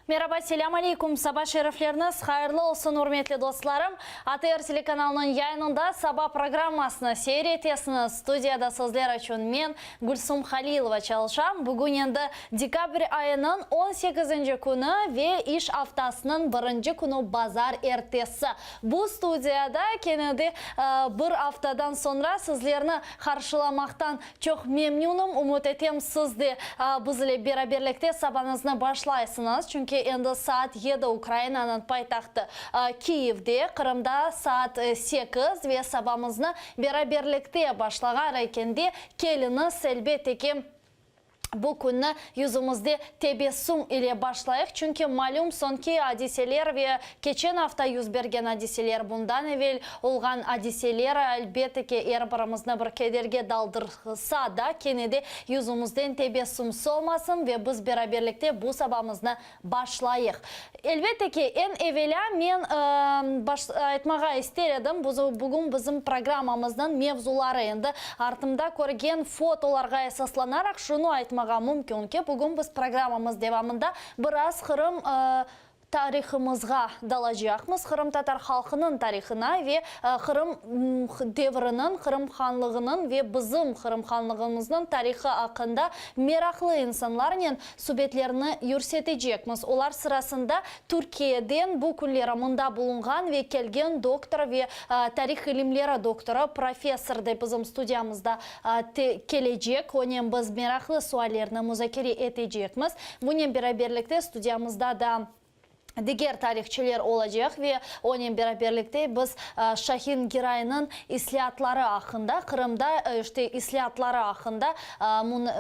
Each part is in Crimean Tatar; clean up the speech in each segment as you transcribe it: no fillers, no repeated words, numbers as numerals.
Meraba, selâm aleykum, saba şerifleriniz hayırlı olsun, ürmetli dostlarım! ATR telekanalınıñ yayınında Saba programmasını seyir etesiñiz. Studiyada sizler içün men, Gülsum Halilova, çalışam. Bugün endi dekabr ayınıñ on sekizinci künü ve iş aftasınıñ birinci künü bazar ertesi. Bu studiyada kene de bir aftadan soñra sizlerni qarşılamaqtan Çoq memnünim, ümüt etem, siz de biz ile beraberlikte sabañıznı başlaysıñız, çünki endi saat yedi Ukrainanıñ paytahtı Kiyevde, Qırımda saat sekiz ve sabamıznı beraberlikte başlağar ekende, keliñiz, elbette ki, bu künni yüzümizde tebessüm ile başlayıq, çünki malüm soñki adiseler ve Keçen afta yüz bergen adiseler, bundan evel olğan adiseler, elbette ki, er birimizni bir kederge daldırsa da, kene de yüzümizden tebessüm solmasın ve biz beraberlikte bu sabamıznı başlayıq. Elbette ki, eñ evelâ men baş aytmağa ister edim, bugün bizim programmamıznıñ mevzuları, endi artımda körgen fotolarğa esaslanaraq şunı aytmağa mümkün ki, bugün biz programmamız devamında biraz Qırım Tarihımızğa dalacaqmız, qırımtatar halqınıñ tarihına ve Qırım devriniñ, Qırım hanlığınıñ ve bizim Qırım hanlığımıznıñ tarihı aqqında meraqlı insanlarnen subetlerni yürsetecekmiz. Olar sırasında Türkiyeden bu künleri mında bulunğan ve kelgen doktor ve tarih ilimleri doktorı, professor de bizim studiyamızda kelecek. Onen biz meraqlı suallerni muzakere etecekmiz. Bunen beraberlikte studiyamızda da diger tarihçiler olacaq ve onen beraberlikte biz Şahin Giraynıñ islâatları aqqında, Qırımda işte islâatları aqqında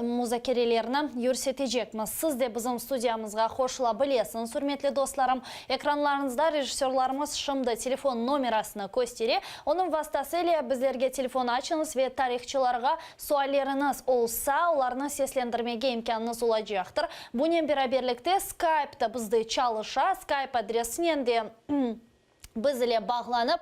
muzakerelerni yürsetecekmiz. Siz de bizim studiyamızğa qoşula bilesiñiz, ürmetli dostlarım. Ekranlarıñızda rejissörlarımız şimdi telefon nomerasını köstere. Onıñ vastası ile bizlerge telefon açıñız ve tarihçılarğa Sualleriñiz olsa, olarnı seslendirmege imkânıñız olacaqtır. Bunen beraberlikte Skype da bizde çalışa, Skype adresinen de biz ile bağlanıp,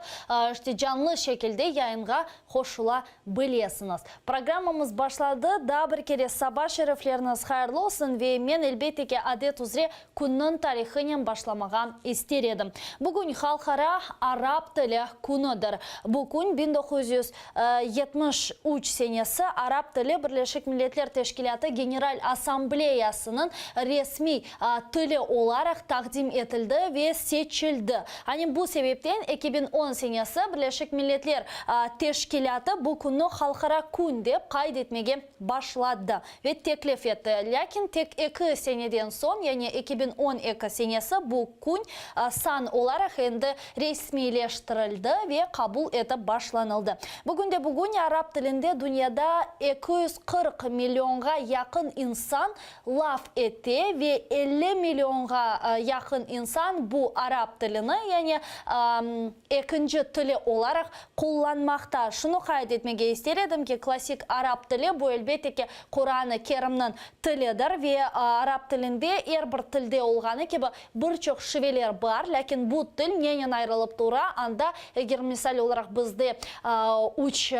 işte canlı şekilde yayınğa qoşula bilesiñiz. Programmamız başladı. Daa bir kere saba şerifleriñiz hayırlı olsun ve men, elbette ki, adet üzre künniñ tarihınen başlamağa ister edim. Bugün Halqara arap tili künüdir. Bu kün 1973 senesi Arap tili Birleşik Milletler Teşkilâtı General Assambleyasınıñ resmiy tili olaraq taqdim etildi ve seçildi. Hani bu sebepten 2010 senesi Birleşik Milletler Teşkilâtı bu künni Halqara kün dep qayd etmege başladı ve teklif etti. Lâkin tek eki seneden soñ, yani 2012 senesi bu kün san olaraq endi resmiyleştirildi ve qabul etip başlanıldı. Bugünde-bugün arap tilinde dünyada 240 millionğa yaqın insan laf ete ve 50 millionğa yaqın insan bu arap tilini, yani ekinci tili olaraq qullanmaqta. Şunı qayd etmege ister edim ki, klassik arap tili, bu, elbette ki, Quran-ı Kerimniñ tilidir ve arap tilinde er bir tilde olğanı kibi bir çoq şiveler bar, lâkin bu til nenen ayrılıp tura, anda, eger misal olaraq bizde üç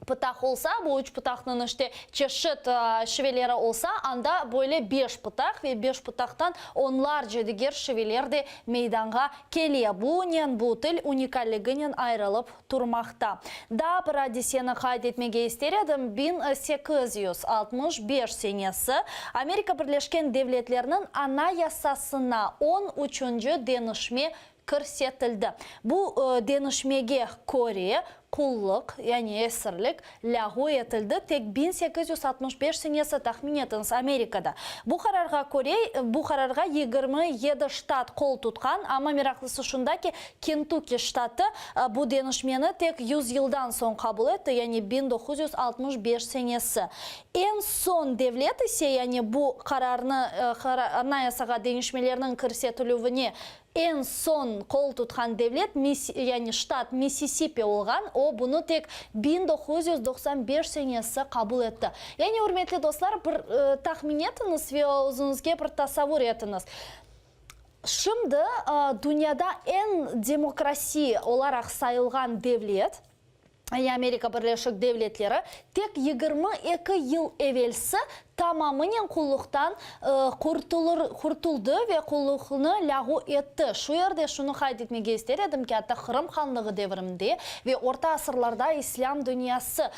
pıtaq olsa, bu üç pıtaqnıñ işte çeşit şiveleri olsa, anda böyle beş pıtaq ve beş pıtaqtan onlarca diger şiveler de meydanğa kele. Bunen bu til unikalliginen ayrılıp turmaqta. Daa bir adiseni qayd etmege ister edim, 1865 senesi Amerika Birleşken Devletleriniñ Anayasasına on üçünci deñişme kirsetildi. Bu deñişmege köre, qullıq, yani esirlik, lâğu etildi, tek 1865 senesi, tahmin etiñiz, Amerikada. Bu qararğa köre, bu qararğa 27 ştat qol tutqan, amma meraqlısı şunda ki, Kentukki ştatı bu deñişmeni tek yüz yıldan soñ qabul etti, yani 1965 senesi. Eñ soñ devlet ise, yani bu qararnı, anayasağa deñişmelerniñ kirsetilüvine Eñ soñ qol tutqan devlet, yani ştat Mississippi olğan, o, bunı tek 1995 senesi qabul etti. Yani, ürmetli dostlar, bir tahmin etiñiz ve özüñizge bir tasavur etiñiz. Şimdi dünyada eñ demokrasi olaraq sayılğan devlet. Amerika Birleşik Devletleri tek 22 yıl evelsi tamamınen qulluqtan qurtuldı ve qulluqnı lâğu etti. Şu yerde şunı qayd etmege ister edim ki, atta Qırım hanlığı devrinde ve orta asırlarda islâm dünyası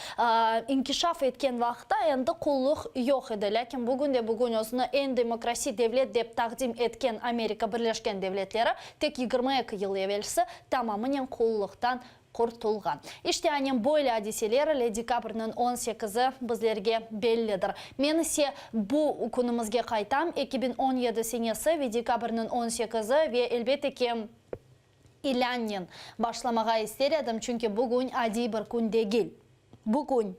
inkişaf etken vaqıtta endi qulluq yoq edi. Lâkin bugün de bugün özüni eñ demokrasi devlet dep taqdim etken Amerika Birleşken Devletleri tek 22 yıl evelsi tamamınen qulluqtan qurtulğan. İşte, anem böyle adiseler ile dekabrniñ on sekizi bizlerge bellidir. Men ise bu künümizge qaytam, 2017 senesi ve dekabrniñ on sekizi ve, elbette ki, ilânnen başlamağa ister edim, çünki bugün adiy bir kün degil. Bu kün,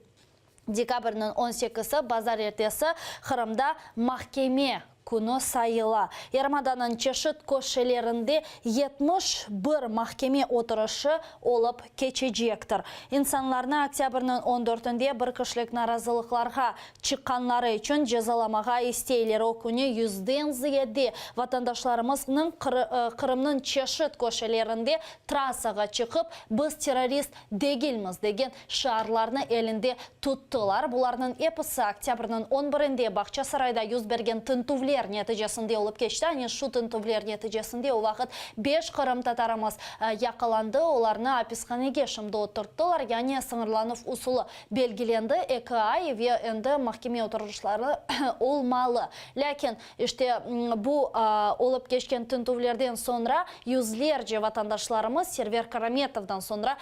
Dekabrniñ on sekisi, bazar ertesi, Qırımda mahkeme künü sayıla. Yarımadanıñ çeşit köşelerinde 71 mahkeme oturışı olıp keçecektir. İnsanlarnı oktâbrniñ on dörtünde bir kişilik narazılıqlarğa çıqqanları içün cezalamağa isteyler. O künü yüzden ziyade vatandaşlarımıznıñ Qırımnıñ çeşit köşelerinde trassağa çıqıp, Biz terrorist degilmiz degen şiarlarnı elinde tuttılar. Bularnıñ episi oktâbrniñ on birinde Bağçasarayda yüz bergen tintüvler neticesinde olıp keçti. Ane şu tintüvler neticesinde o vaqıt beş qırımtatarımız yaqalandı, olarnı apishanege şimdi oturttılar, yani sıñırlanuv usulı belgilendi, eki ay ve endi mahkeme oturışları olmalı. Lâkin, işte, bu olıp keçken tintüvlerden soñra yüzlerce vatandaşlarımız Server Karametovdan soñra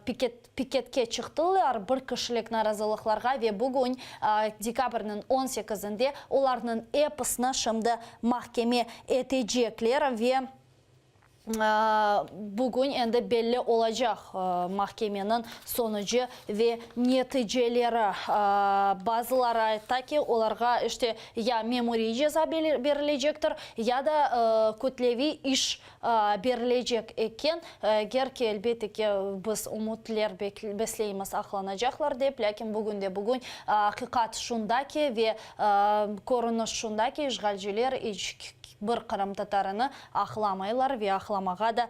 piket piketke çıqtılar, bir kişilik narazılıqlarğa ve bugün, dekabrniñ on sekizinde, olarnıñ episini şimdi mahkeme etecekler ve Bugün endi belli olacaq mahkemeniñ sonucı ve neticeleri. Bazıları ayta ki, olarğa işte ya memuriy ceza berilecektir, ya da kütleviy iş berilecek eken. Eger ki, elbette ki, biz ümütler besleymiz aqlanacaqlar dep, lâkin bugünde-bugün aqiqat şunda ki ve körüniş şunda ki, işğalciler iç bir qırımtatarını aqlamaylar ve aqlamağa da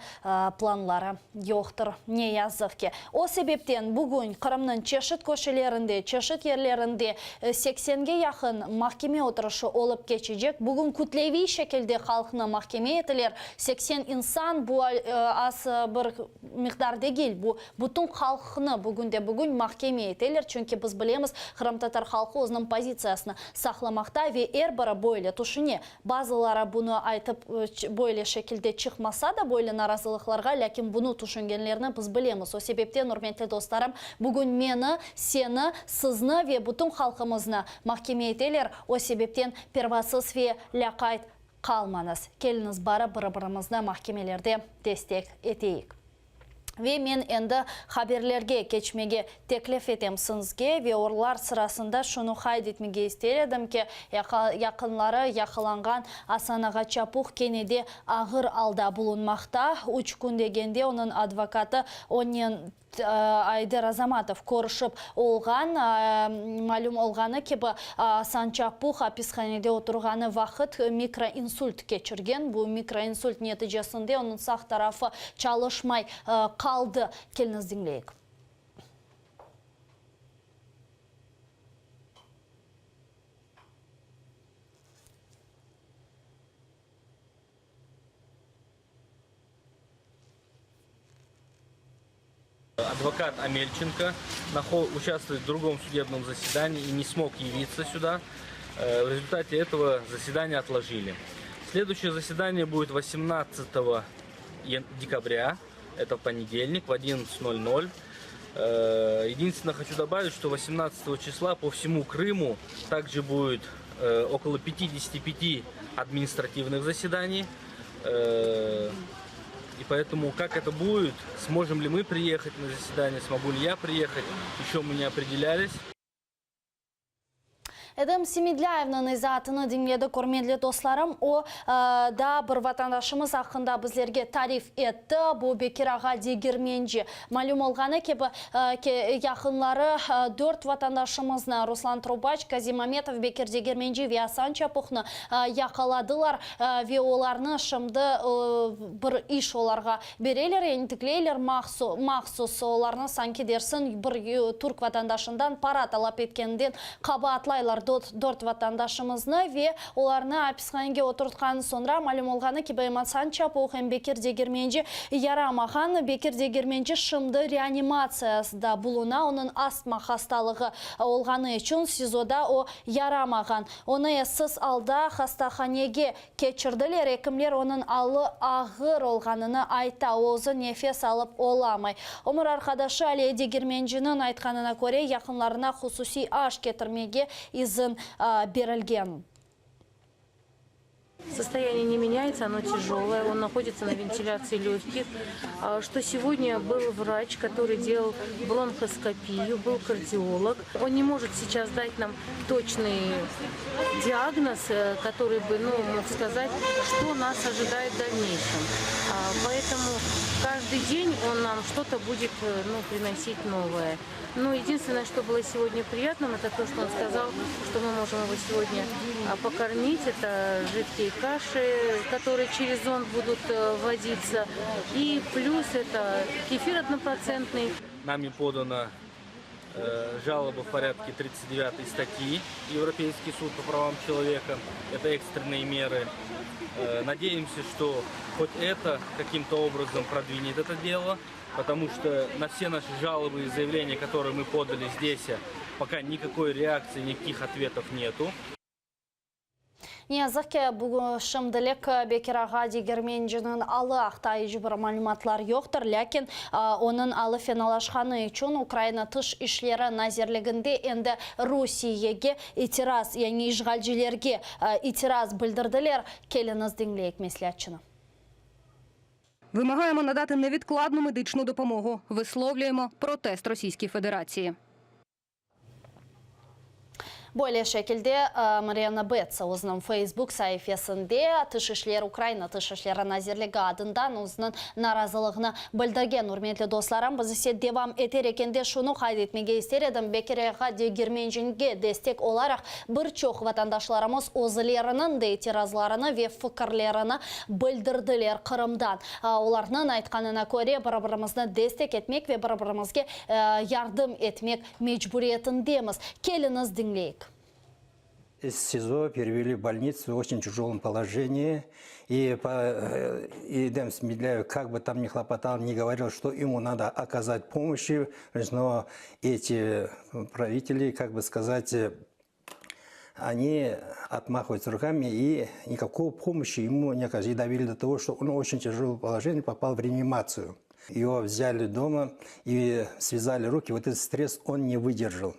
planları yoqtır, ne yazıq ki. O sebepten bugün Qırımnıñ çeşit köşelerinde, çeşit yerlerinde seksenge yaqın mahkeme oturışı olıp keçecek. Bugün kütleviy şekilde halqnı mahkeme etiler. 80 insan, bu az bir miqdar degil, bu bütün halqnı bugünde-bugün mahkeme eteler, çünki biz bilemiz, qırımtatar halqı özüniñ pozitsiyasını saqlamaqta ve er biri böyle tüşüne. Bazıları bunı aytıp, böyle şekilde çıqmasa da böyle narazılıqlarğa, lâkin bunı tüşüngenlerini biz bilemiz. O sebepten, ürmetli dostlarım, bugün meni, seni, sizni ve bütün halqımıznı mahkeme eteler, o sebepten pervasız ve lâqayt qalmañız. Keliñiz, barıp bir-birimizni mahkemelerde destek eteyik. Ve men endi haberlerge keçmege teklif etem siñzge ve orlar sırasında şunı qayd etmege ister edim ki, yaqınları yaqalanğan Asan ağa Çapuh kene de ağır alda bulunmaqta. Üç kün degende onıñ advokatı onen Ayder Azamatov körüşip olğan. Malüm olğanı kibi, Asan Çapuh apishanede oturğanı vaqıt mikroinsult keçirgen. Bu mikroinsult neticesinde onıñ sağ tarafı çalışmay qaldı. Keliñiz diñleyik. Advokat Omelçenko участвует в другом судебном заседании и не смог явиться сюда. В результате этого заседание отложили. Следующее заседание будет 18 декабря, это понедельник, в 11:00. Единственное, хочу добавить, что 18 числа по всему Крыму также будет около 55 административных заседаний. И поэтому, как это будет, сможем ли мы приехать на заседание, смогу ли я приехать, еще мы не определялись. Edem Semedlâyevniñ izaatını diñledik, ürmetli dostlarım. O, daa bir vatandaşımız aqqında bizlerge tarif etti, bu Bekir ağa Degermenci. Malüm olğanı kibi, yaqınları dört vatandaşımıznı, Ruslan Trubaç, Kazim Ametov, Bekir Degermenci ve Asan Çapuhnı yaqaladılar ve olarnı şimdi bir iş olarğa bereler, yani tikleyler mahsus, olarnı sanki dersiñ bir türk vatandaşından para talap etkeninden Qabaatlaylar dört vatandaşımıznı ve olarnı apishanege oturtqan soñra, malüm olğanı kibi, em Asan Çapuh, em Bekir Degermenci yaramağan. Bekir Degermenci şimdi reanimatsiyasda buluna, onıñ astma hastalığı olğanı içün SİZOda o yaramağan. Onı essiz alda hastahanege Keçirdiler, ekimler onıñ alı ağır olğanını ayta, o özü nefes alıp olamay. Ömür arqadaşı Aliye Degermenciniñ aytqanına köre, yaqınlarına hususiy aş ketirmege izin berilgen. Состояние не меняется, оно тяжелое, он находится на вентиляции легких. Что сегодня был врач, который делал бронхоскопию, был кардиолог. Он не может сейчас дать нам точный диагноз, который бы, ну, мог сказать, что нас ожидает в дальнейшем. Поэтому каждый день он нам что-то будет, ну, приносить новое. Но единственное, что было сегодня приятным, это то, что он сказал, что мы можем его сегодня покормить. Это жидкие каши, которые через зонд будут вводиться. И плюс это кефир однопроцентный. Нами подано жалоба в порядке 39 статьи Европейский суд по правам человека. Это экстренные меры. Надеемся, что хоть это каким-то образом продвинет это дело, потому что на все наши жалобы и заявления, которые мы подали здесь, пока никакой реакции, никаких ответов нету. Ne yazıq ki, bugün şimdilik Bekir ağa Degermenciniñ alı aqta iç bir malümatlar yoqtır, lâkin onıñ alı fenalaşqanı içün Ukraina Tış işleri nazirliginde endi Rusiyege itiraz, yani işğalcilerge itiraz bildirdiler. Keliñiz diñleyik mesleatçını. Вимагаємо надати невідкладну медичну допомогу. Висловлюємо протест Російській Федерації. Böyle şekilde Marianna Betsa özüniñ Facebook saifesinde Tış işler Ukraina Tış işleri nazirligi adından özüniñ narazılığını bildirgen. Ürmetli dostlarım, biz ise devam eter ekende şunı qayd etmege ister edim, Bekir ağa Degermencige destek olaraq bir çoq vatandaşlarımız özleriniñ de itirazlarını ve fikirlerini bildirdiler Qırımdan. Olarnıñ aytqanına köre, bir-birimizni destek etmek ve bir-birimizge yardım etmek mecburiyetindemiz. Keliñiz diñleyik. Из СИЗО перевели в больницу в очень тяжелом положении. И, по, и Эдем Смедляев, как бы там ни хлопотал, не говорил, что ему надо оказать помощь, но эти правители, как бы сказать, они отмахиваются руками и никакого помощи ему не оказали. И довели до того, что он в очень тяжелом положении попал в реанимацию. Его взяли дома и связали руки. Вот этот стресс он не выдержал.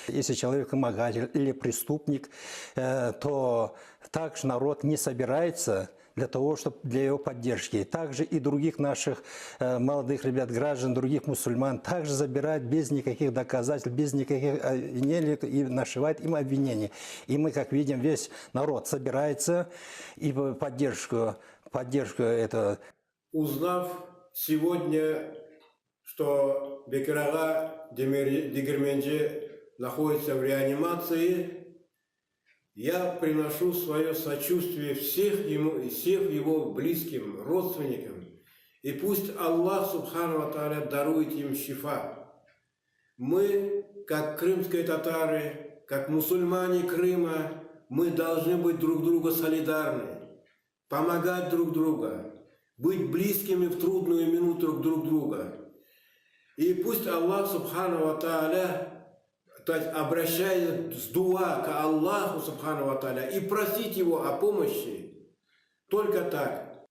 Если человек вымогатель или преступник, то также народ не собирается для того, чтобы для его поддержки. Также и других наших молодых ребят, граждан, других мусульман также забирают без никаких доказательств, без никаких обвинений и нашивают им обвинения. И мы, как видим, весь народ собирается и поддержку этого. Узнав сегодня, что Bekir-ağa Degermenci находится в реанимации, я приношу свое сочувствие всех ему, всех его близким, родственникам. И пусть Аллах سبحانه وتعالى дарует им شفاء. Мы, как крымские татары, как мусульмане Крыма, мы должны быть друг другу солидарны, помогать друг другу, быть близкими в трудную минуту друг друга. И пусть Аллах سبحانه وتعالى, то есть обращаясь с дуа к Аллаху سبحانه وتعالى и просить его о помощи, только так.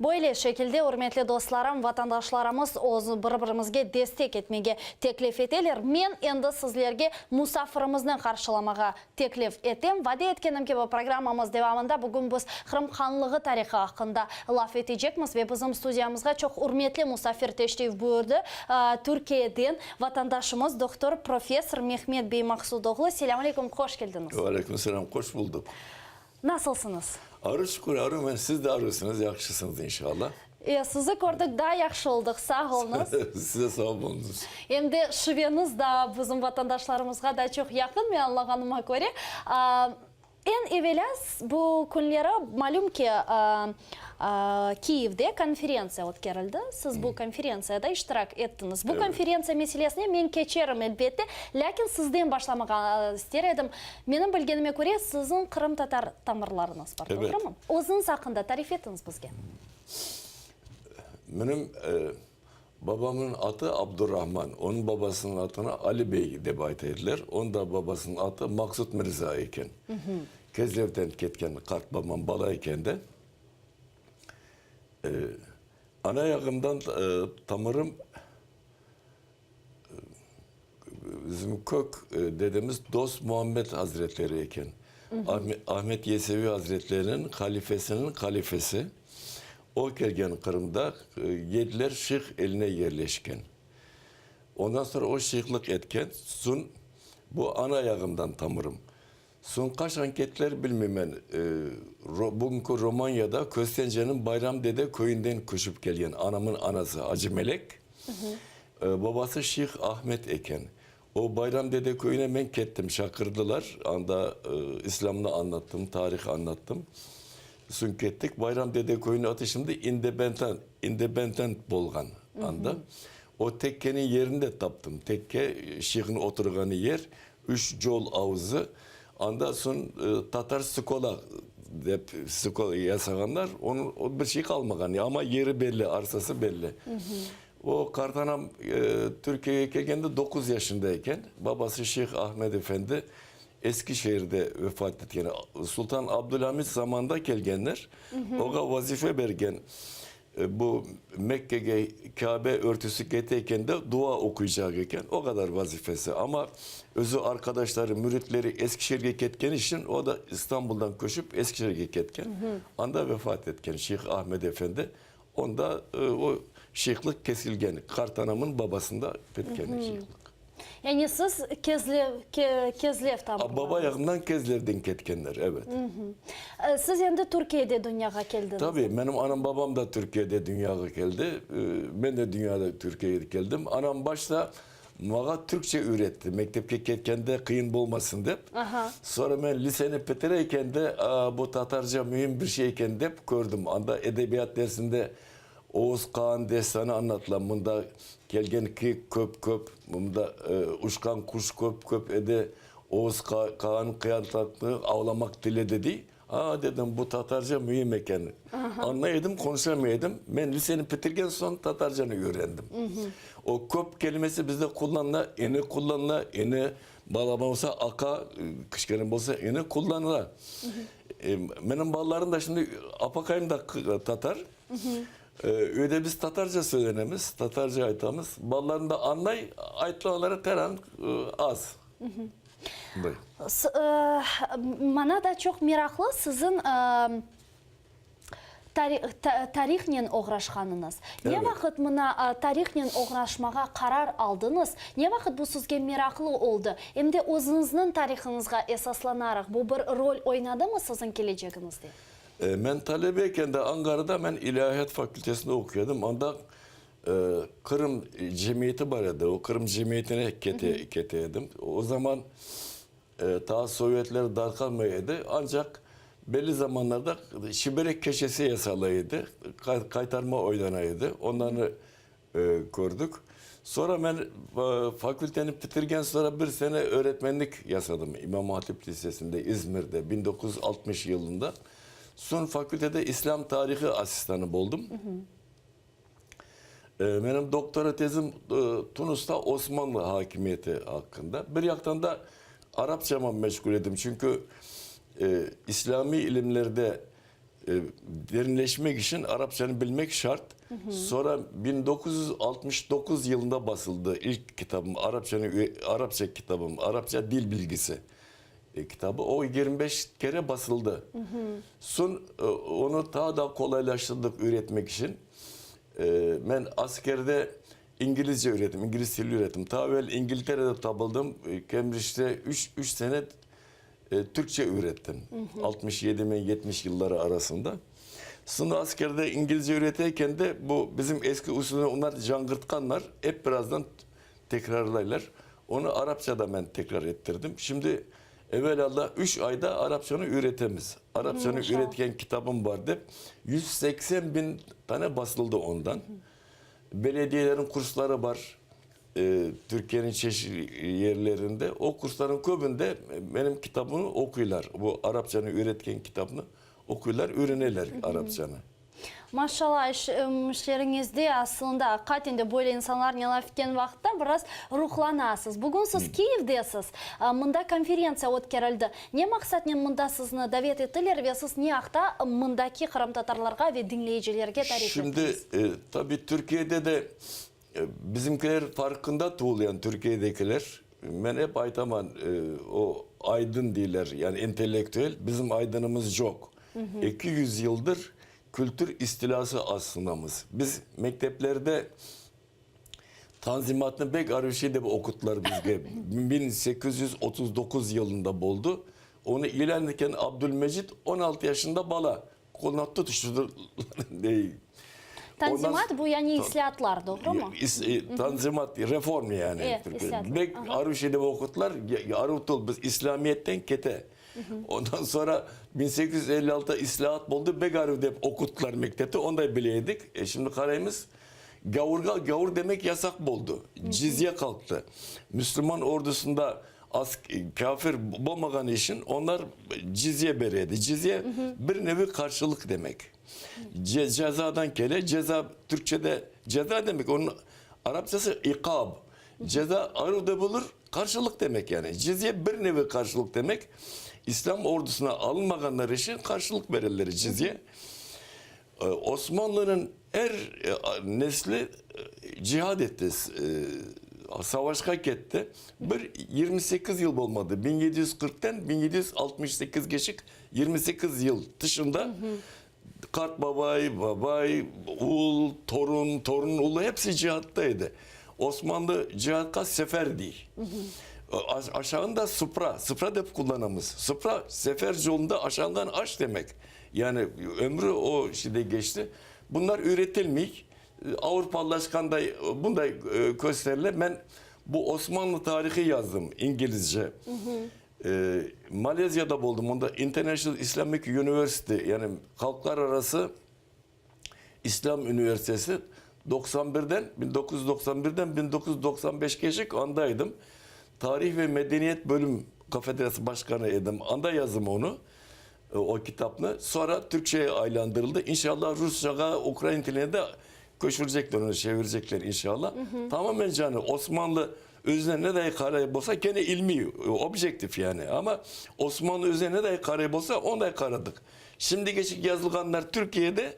Böyle şekilde, ürmetli dostlarım, vatandaşlarımız öz bir-birimizge destek etmege teklif eteler. Men endi sizlerge musafirimizni qarşılamağa teklif etem. Vade etkenim kibi, programmamız devamında bugün biz Qırım Hanlığı tarihı aqqında laf etecekmiz ve bizim studiyamızğa çoq ürmetli musafir teşrif buyurdı, Türkiyeden vatandaşımız, doktor, professor Mehmet bey Maqsudoğlu. Selâm aleyküm, hoş keldiñiz. Ve aleyküm selâm, hoş buldıq. Nasılsıñız? Arı şükür, arı men, siz de arısıñız, yahşısıñız inşallah. E, sizi kördik, daa yahşı oldıq, sağ oluñız. Siz de sağ oluñız. Em de şiveñiz da bizim vatandaşlarımızğa da çoq yaqın, men añlağanıma köre. Eñ evelâ, bu künleri malüm ki, Kiyevde konferentsiya ötkerildi. Siz bu konferentsiyada iştirak ettiñiz. Bu konferentsiya meselesine men keçerim, elbette, lâkin sizden başlamağa ister edim. Menim bilgenime köre, siziñ qırımtatar tamırlarıñız bar, doğrumı? Özüñiz aqqında tarif etiñiz bizge. Menim babamnıñ atı Abdurrahman, onıñ babasınıñ atını Ali bey dep ayta ediler, onıñ da babasınıñ atı Maqsud Mirza eken. Kezlevden ketken qartbabam bala ekende. Ana yağımdan tamırım Bizim kök dedemiz Dost Muhammed Hazretleri eken. Ahmet Yesevi Hazretleriniñ halifesiniñ halifesi. O kelgen Qırımda yediler şih eline yerleşken. Ondan soñra o şihlik etken. Soñ bu ana yağımdan tamırım. Soñ qaşan kettiler bilmeymen. Bugünki Romanyada Köstenceniñ Bayram Dede köyünden köçip kelgen anamın anası Acı Melek, babası Şih Ahmet eken. O Bayram Dede köyüne men kettim, çaqırdılar, anda İslâmnı añlattım, tarih añlattım. Soñ kettik, Bayram Dede köyüniñ atı şimdi İndebentan, Independent bolğan anda. O tekkeniñ yerini de taptım. Tekke, şihniñ oturğanı yer. Üç col avuzı, anda soñ tatar skola dep skola yasağanlar, onıñ bir şey qalmağan, amma yeri belli, arsası belli. O qartanam Türkiyege kelgende doquz yaşında eken, babası Şeyh Ahmed efendi Eskişehirde vefat etken. Sultan Abdülhamit zamanında kelgenler, oña vazife bergen. Bu Mekkege Kâbe örtüsi kete eken de, dua oquycaq eken, o qadar vazifesi. Amma özü arqadaşları, müritleri Eskişehirge ketken içün, o da İstanbuldan köçip Eskişehirge ketken. Anda vefat etken Şeyh Ahmed efendi. Onda o şeyhlik kesilgen, qartanamın babasında bitken şeyhlik. Yani siz Kezlev, Kezlev tamırlarısız. Baba yağından Kezlevden ketkenler, evet. Siz endi Türkiyede dünyağa keldiñiz. Tabii, menim anam babam da Türkiyede dünyağa keldi. Men de dünyada Türkiyege keldim. Anam başta mağa türkçe öğretti, mektepke ketkende qıyın bolmasın dep. Sonra men liseni bitire ekende, bu tatarca müim bir şey eken dep kördim. Anda edebiyat dersinde Oğuz Qağan destanı añlatıla, mında kelgen kiyik köp-köp, mında uçqan quş köp-köp edi, Oğuz Qağan qıyantatnı avlamaq tiledi, dey. A, dedim, bu tatarca müim eken. Añlay edim, qonuşamay edim. Men liseni bitirgen soñ tatarcanı öğrendim. O köp kelimesi bizde qullanıla, eni qullanıla, eni balaban olsa, aqa, kiçkene bolsa, eni qullanıla. Menim balalarım da şimdi, apaqayım da tatar. Öyde biz tatarca söylenemiz, tatarca aytamız. Balalarım da añlay, aytılğanları teran az. Bunday. Maña da çoq meraqlı siziñ tarihnen oğraşqanıñız. Ne vaqıt mına tarihnen oğraşmağa qarar aldıñız? Ne vaqıt bu sizge meraqlı oldı? Em de özüñizniñ tarihıñızğa esaslanaraq bu bir rol oynadımı siziñ kelecegiñizde? Men talebe ekende Ankarada men ilâhiyat fakültesinde oquy edim. Anda Qırım cemiyeti bar edi. O Qırım cemiyetine kete, kete edim. O zaman taa sovetler darqalmay edi. Ancaq belli zamanlarda çiberek keçesi yasala edi. Qaytarma oynana edi. Onlarnı Kördik. Sonra men fakülteni bitirgen sonra bir sene öğretmenlik yasadım İmam Hatip Lisesinde İzmirde 1960 yılında. Soñ fakültede İslâm tarihi asistanı boldım. Menim doktora tezim Tunusta Osmanlı hakimiyeti haqqında. Bir yaqtan da arapçama meşgul edim, çünki İslâmiy ilimlerde. Derinleşmek içün arapçanı bilmek şart. Sonra 1969 yılında basıldı ilk kitabım, arapçanı, arapça kitabım, arapça dil bilgisi kitabı. O 25 kere basıldı. Soñ onı taa da qolaylaştırdıq öğretmek içün. Men askerde İngilizce öğrettim, İngiliz tili öğrettim. Ta evel İngilterede tabıldım, Kembriçte üç, üç sene Türkçe öğrettim. 67 men 70 yılları arasında. Sonra askerde İngilizce öğreteyken de bu bizim eski usulünü onlar cangırtqanlar, ep birazdan tekrarlaylar. Onı Arapça da men tekrar ettirdim. Şimdi evelalla üç ayda Arapçanı öğretemiz. Arapçanı öğretken kitabım var dep 180 bin tane basıldı ondan. Belediyelerin kursları bar Türkiyeniñ çeşit yerlerinde. O kursların köbünde menim kitabımnı oquylar. Bu arapçanı öğretken kitabnı oquylar, öğreneler arapçanı. Maşallah, işleriñizde aslında aqiqaten de böyle insanlarnen laf etken vaqıtta biraz ruhlanasız. Bugün siz Kiyevdesiz, mında konferentsiya ötkerildi. Ne maqsatnen mında sizni davet ettiler ve siz ne aqta mındaki qırımtatarlarğa ve diñleyicilerge tarif Şimdi, ettiniz? tabi, Türkiyede de bizimkiler farqında tuvul, yani Türkiyedekiler. Men ep aytaman, o aydın deyler, yani intellektüel, bizim aydınımız coq. 200 yıldır kültür istilâsı astındamız. Biz mekteplerde Tanzimatnı bek aruşi dep oquttılar bizge. 1839 yılında boldı. Onı ilân etken Abdülmecit 16 yaşında bala. Qoluna tutuştırdı. Tanzimat bu yani islâatlar, doğrumı? Tanzimat, reform yani. Bek aruşi dep oquttılar. Aruv tol, biz İslâmiyetten kete. Ondan sonra 1856 islâat boldı, bek aruv dep oquttılar mektepte, onday bile edik. E şimdi qaraymız. Gavurğa gavur demek yasaq boldı. Cizye qalqtı. Müslüman ordusında kafir bolmağan içün onlar cizye bere edi. Cizye bir nevi qarşılıq demek. Cezadan kele. Ceza türkçede ceza demek, onıñ arapçası iqab. Ceza aruv da bolur, qarşılıq demek yani. Cizye bir nevi qarşılıq demek. İslâm ordusına alınmağanlar içün qarşılıq bererler cizye. Osmanlınıñ er nesli cihad etti, savaşqa ketti. Bir 28 yıl bolmadı, 1740-tan 1768-geşik 28 yıl tışında qartbabay, babay, oğul, torun, torun oğlu hepsi cihadda edi. Osmanlı cihadqa sefer dey. Aşağında supra, supra dep qullanamız. Supra sefer yolunda aşanğan aş demek. Yani ömrü o şeyde geçti. Bunlar üretilmey. Avrupalılaşqanday bunday kösterile. Ben bu Osmanlı tarihi yazdım İngilizce. Malezyada boldum. Onda International Islamic University, yani halqlar arası İslam üniversitesi 91-den, 1991-den 1995-keşik andaydım. Tarih ve medeniyet bölüm kafedrası başkanı edim. Anda yazdım onı. O kitapnı sonra Türkçeye aylandırıldı. İnşallah Rusçağa, Ukrain tiline de köçürecekler onu, çevirecekler inşallah. Tamamen canı Osmanlı özüne ne dahi qarayıp bolsa, kene ilmiy, objektif yani. Ama Osmanlı özüne ne dahi qarayıp bolsa, onday qaradıq. Şimdigeçik yazılğanlar Türkiyede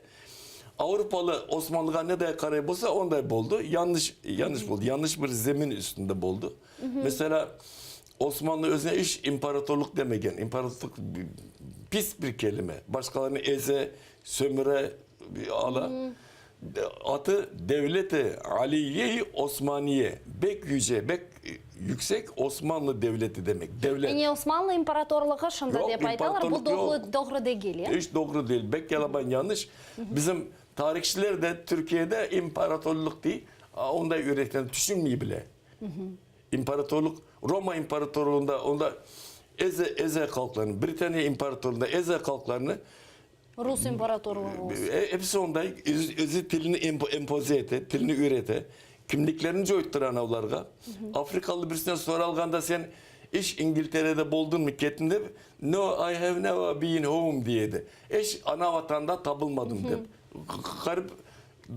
Avropalı Osmanlığa ne dahi qarayıp bolsa, onday boldı. Yanlış, yanlış boldı. Yanlış bir zemin üstünde boldı. Mesela Osmanlı özüne iç imparatorluq demegen. İmparatorluq pis bir kelime. Başqalarını eze, sömüre, ala. Atı Devlet-i Aliyye-i Osmaniye. Bek yüce, bek yüksek Osmanlı devleti demek. Devlet. Yani Osmanlı imparatorlığı şimdi Yoq, dep aytalar, bu imparatorluq doğru, yoq. doğru degil, ya? İç doğru değil. Bek yalaban yanlış. Bizim tarihçiler de Türkiyede imparatorluq dey, onday öğretken, tüşünmey bile. İmparatorluq, Roma imparatorluğında onda eze, eze halqlarını, Britaniya imparatorluğında eze halqlarını Rus imparatorluğı olsun. Episi onday özü tilini empoze ete, tilini üyrete, kimliklerini coyttıra anavlarğa. Afrikalı birisinden soralğanda sen iç İngilterede boldunmı, kettin dep, No, I have never been home diy edi. Eç ana vatanda tabılmadım dep. Ğarip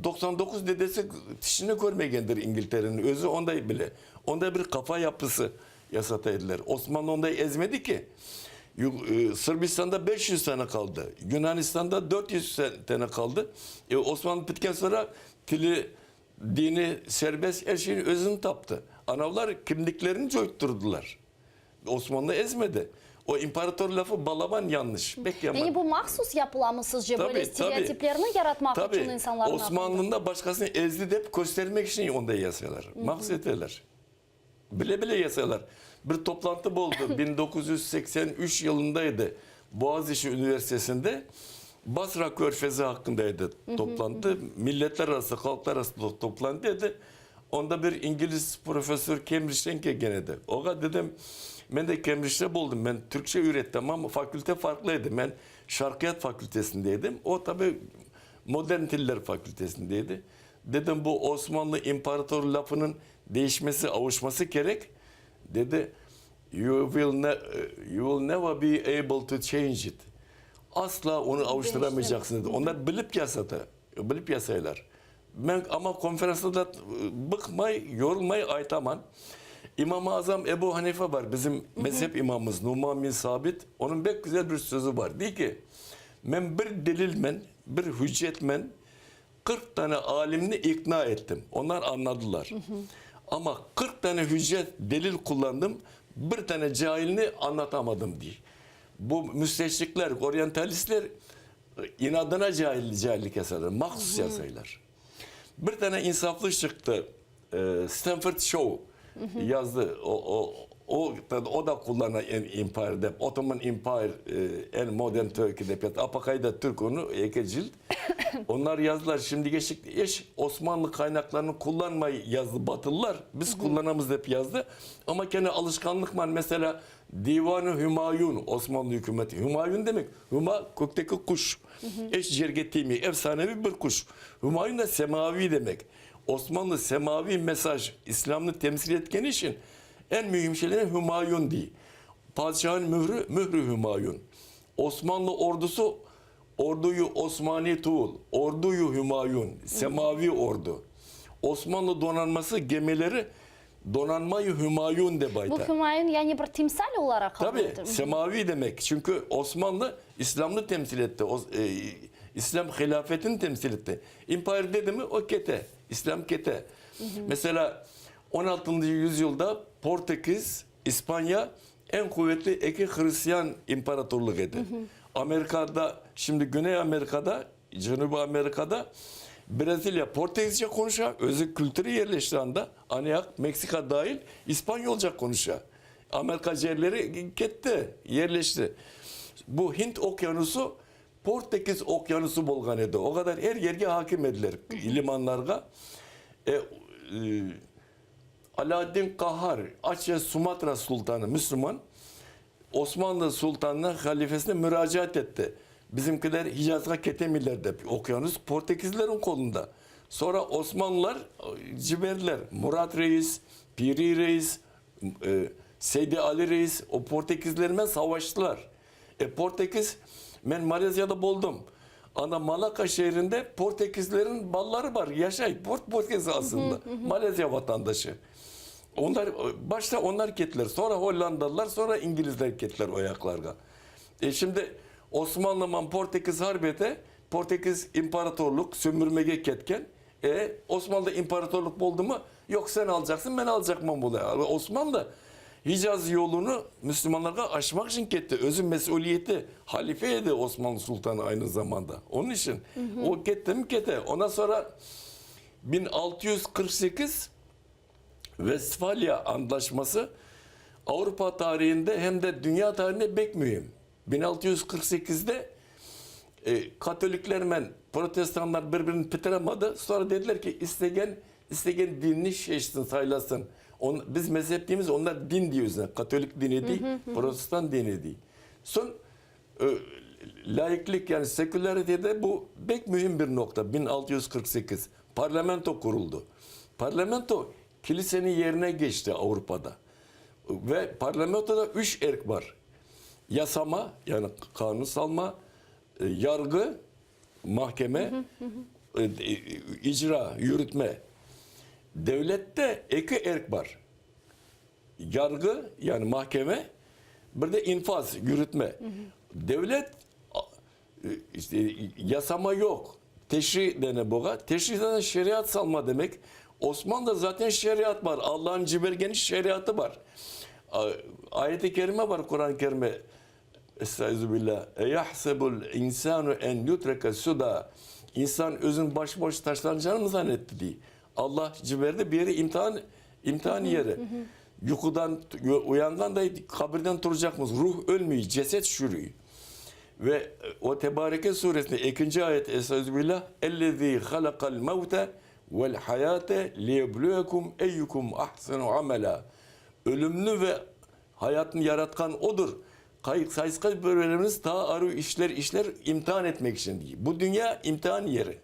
99 dedesi tişini körmegendir İngiltereniñ, özü onday bile. Onday bir qafa yapısı yasata ediler. Osmanlı onday ezmedi ki. Sırbistanda 500 tane qaldı. Yunanistanda 400 tane qaldı. E, Osmanlı bitken sonra tili, dini serbest er şeyni özüni taptı. Anavlar kimliklerini coyttırdılar. Osmanlı ezmedi. O imparator lafı balaban yanlış, pek yaman. Yani bu mahsus yapılamı sizce, Tabii, böyle tabii. stereotiplerni yaratmaq Tabii. içün insanlarnıñ aqlında? Osmanlında başqasını ezdi dep köstermek içün onday yasalar. Mahsus eteler. Bile-bile yasalar. Bir toplantı boldı, 1983 yılında edi, Boğaziçi üniversitesinde Basra körfezi haqqında edi toplantı, milletler arası, halqlar arası toplantı edi. Onda bir İngiliz professor Kembriçten kelgen edi. Oğa dedim, men de Kembriçte boldım, men türkçe üyrettim, amma fakülte farqlı edi. Men şarqiyat fakültesinde edim, o tabi modern tiller fakültesinde edi. Dedim, bu Osmanlı imparatorı lafınıñ değişmesi, avuşması kerek. Dedi, You will you will never be able to change it. Asla onı avuştıramayacaksıñ, dedi. Onlar bilip yasadı, bilip yasaylar. Men amma konferansta da bıqmay, yorulmay aytaman. İmam-ı Azam Ebu Hanife bar, bizim mezhep imamımız Numan bin Sabit, onıñ bek güzel bir sözü bar. Dey ki, men bir delilmen, bir hüccetmen 40 tane alimni iqna ettim, onlar añladılar. Amma 40 tane hüccet, delil qullandım, bir tane cailni añlatamadım, dey. Bu müsteşriqler, oryantalistler İnadına caillik yasaylar, mahsus yasaylar. Bir tane insaflı çıqtı, Stanford Shaw yazdı, o, o, o da qullana Empire dep, Ottoman Empire and Modern Turkey dep yazdı. Apaqay da türk onı, eki cilt. Onlar yazdılar, şimdige eş Osmanlı qaynaqlarını qullanmay yazdı batılılar, biz qullanamız dep yazdı. Amma kene alışqanlıqman, mesela, Divan-ı Hümayun, Osmanlı ükümeti. Hümayun demek, hüma, kökteki quş. Eş yerge tiymey, efsaneviy bir quş. Hümayun da semaviy demek. Osmanlı semaviy mesaj, İslâmnı temsil etkeni içün eñ mühim şeylerden Hümayun dey. Padişahın mührü, mühr-i Hümayun. Osmanlı ordusı, Orduyu Osmani tuvul, Orduyu Hümayun, semaviy ordu. Osmanlı donanması gemileri Donanmayı Hümayun dep ayta. Bu Hümayun yani bir timsal olaraq qabul Tabi, etildi. semaviy demek. Çünki Osmanlı İslâmnı temsil etti, İslâm hilâfetini temsil etti. İmpayr dedi mi, o kete, İslâm kete. Meselâ, on altıncı yüzyılda Portekiz, İspanya eñ quvetli eki hristian imparatorlıq edi. Amerikada, şimdi Güney Amerikada Cenübiy Amerikada Braziliya portegizce qonuşa, özü kültürü yerleşti anda, anayaq Meksika dahil ispanyolca qonuşa. Amerika cerleri ketti, yerleşti. Bu Hint okyanusı Portekiz okyanusı bolğan edi. O qadar er yerge hakim ediler, limanlarğa. E, Alâaddin Qahar, Açe Sumatra sultanı, müslüman, Osmanlı sultanına, halifesine müracaat etti. Bizimkiler Hicazğa ketemeyler dep. Okyanus portekizlerin qolunda. Sonra osmanlılar ciberdiler. Murad reis, Piri reis, Seydi Ali reis o portekizlermen savaştılar. E, Portekiz, men Malezyada boldım. Anda Malaka şeerinde portekizlerin balları bar, yaşay. Port Portekiz aslında, Malezya vatandaşı. Onlar, başta onlar kettiler, sonra Hollandalılar, sonra İngilizler kettiler o yaqlarğa. E şimdi Osmanlıman Portekiz harp ete, Portekiz imparatorluq sömürmege ketken. E, Osmanlıda imparatorluq boldımı? Yoq, sen alacaqsıñ, men alacaqman bola. Osmanlı Hicaz yolunı müslümanlarğa açmaq içün ketti. Özü mesüliyeti, halife edi Osmanlı sultanı aynı zamanda. Onıñ içün o kettimi kete. Ondan sonra 1648 Vestfaliya Antlaşması Avropa tarihinde hem de dünya tarihinde bek mühim. 1648-de katoliklermen protestanlar bir-birini pitiremedi. Sonra dediler ki, istegen, istegen dinini şeşsin, saylasın. On, biz mezhep deymiz, onlar din diy özüne. Katolik dini diy, protestan dini diy. Soñ laiklik, yani sekülaritede bu bek mühim bir noqta, 1648. Parlamento quruldı. Parlamento kiliseniñ yerine keçti Avropada. Ve parlamentoda üç erk bar. Yasama, yani qanun salma, yargı, mahkeme, icra, yürütme. Devlette eki erk bar. Yargı, yani mahkeme. Bir de infaz, yürütme. Devlet işte yasama yoq. Teşri dene buğa. Teşri zaten şeriat salma demek. Osmanlıda zaten şeriat bar. Allanıñ cibergeni şeriatı bar. Ayet-i kerime bar Quran-ı Kerime. Estaizu billah. Eyahsebul insanu en yutreke suda. İnsan özüni başıboş taşlanacağını mı zannetti diy. Allah ciberdi bir yeri imtihan, imtihan yeri. Yuqudan uyanğan da qabirden turacaqmız. Ruh ölmey, ceset çürüy. Ve o Tebareke suresinde ekinci ayet Estaizu billah. Ellezî halakal mevte vel hayate liyebluvekum eyyukum ahsenu amela. Ölümni ve hayatnı yaratqan Odur. Qaysı birlerimiz taa aruv işler işler imtihan etmek içün dey. Bu dünya imtihan yeri.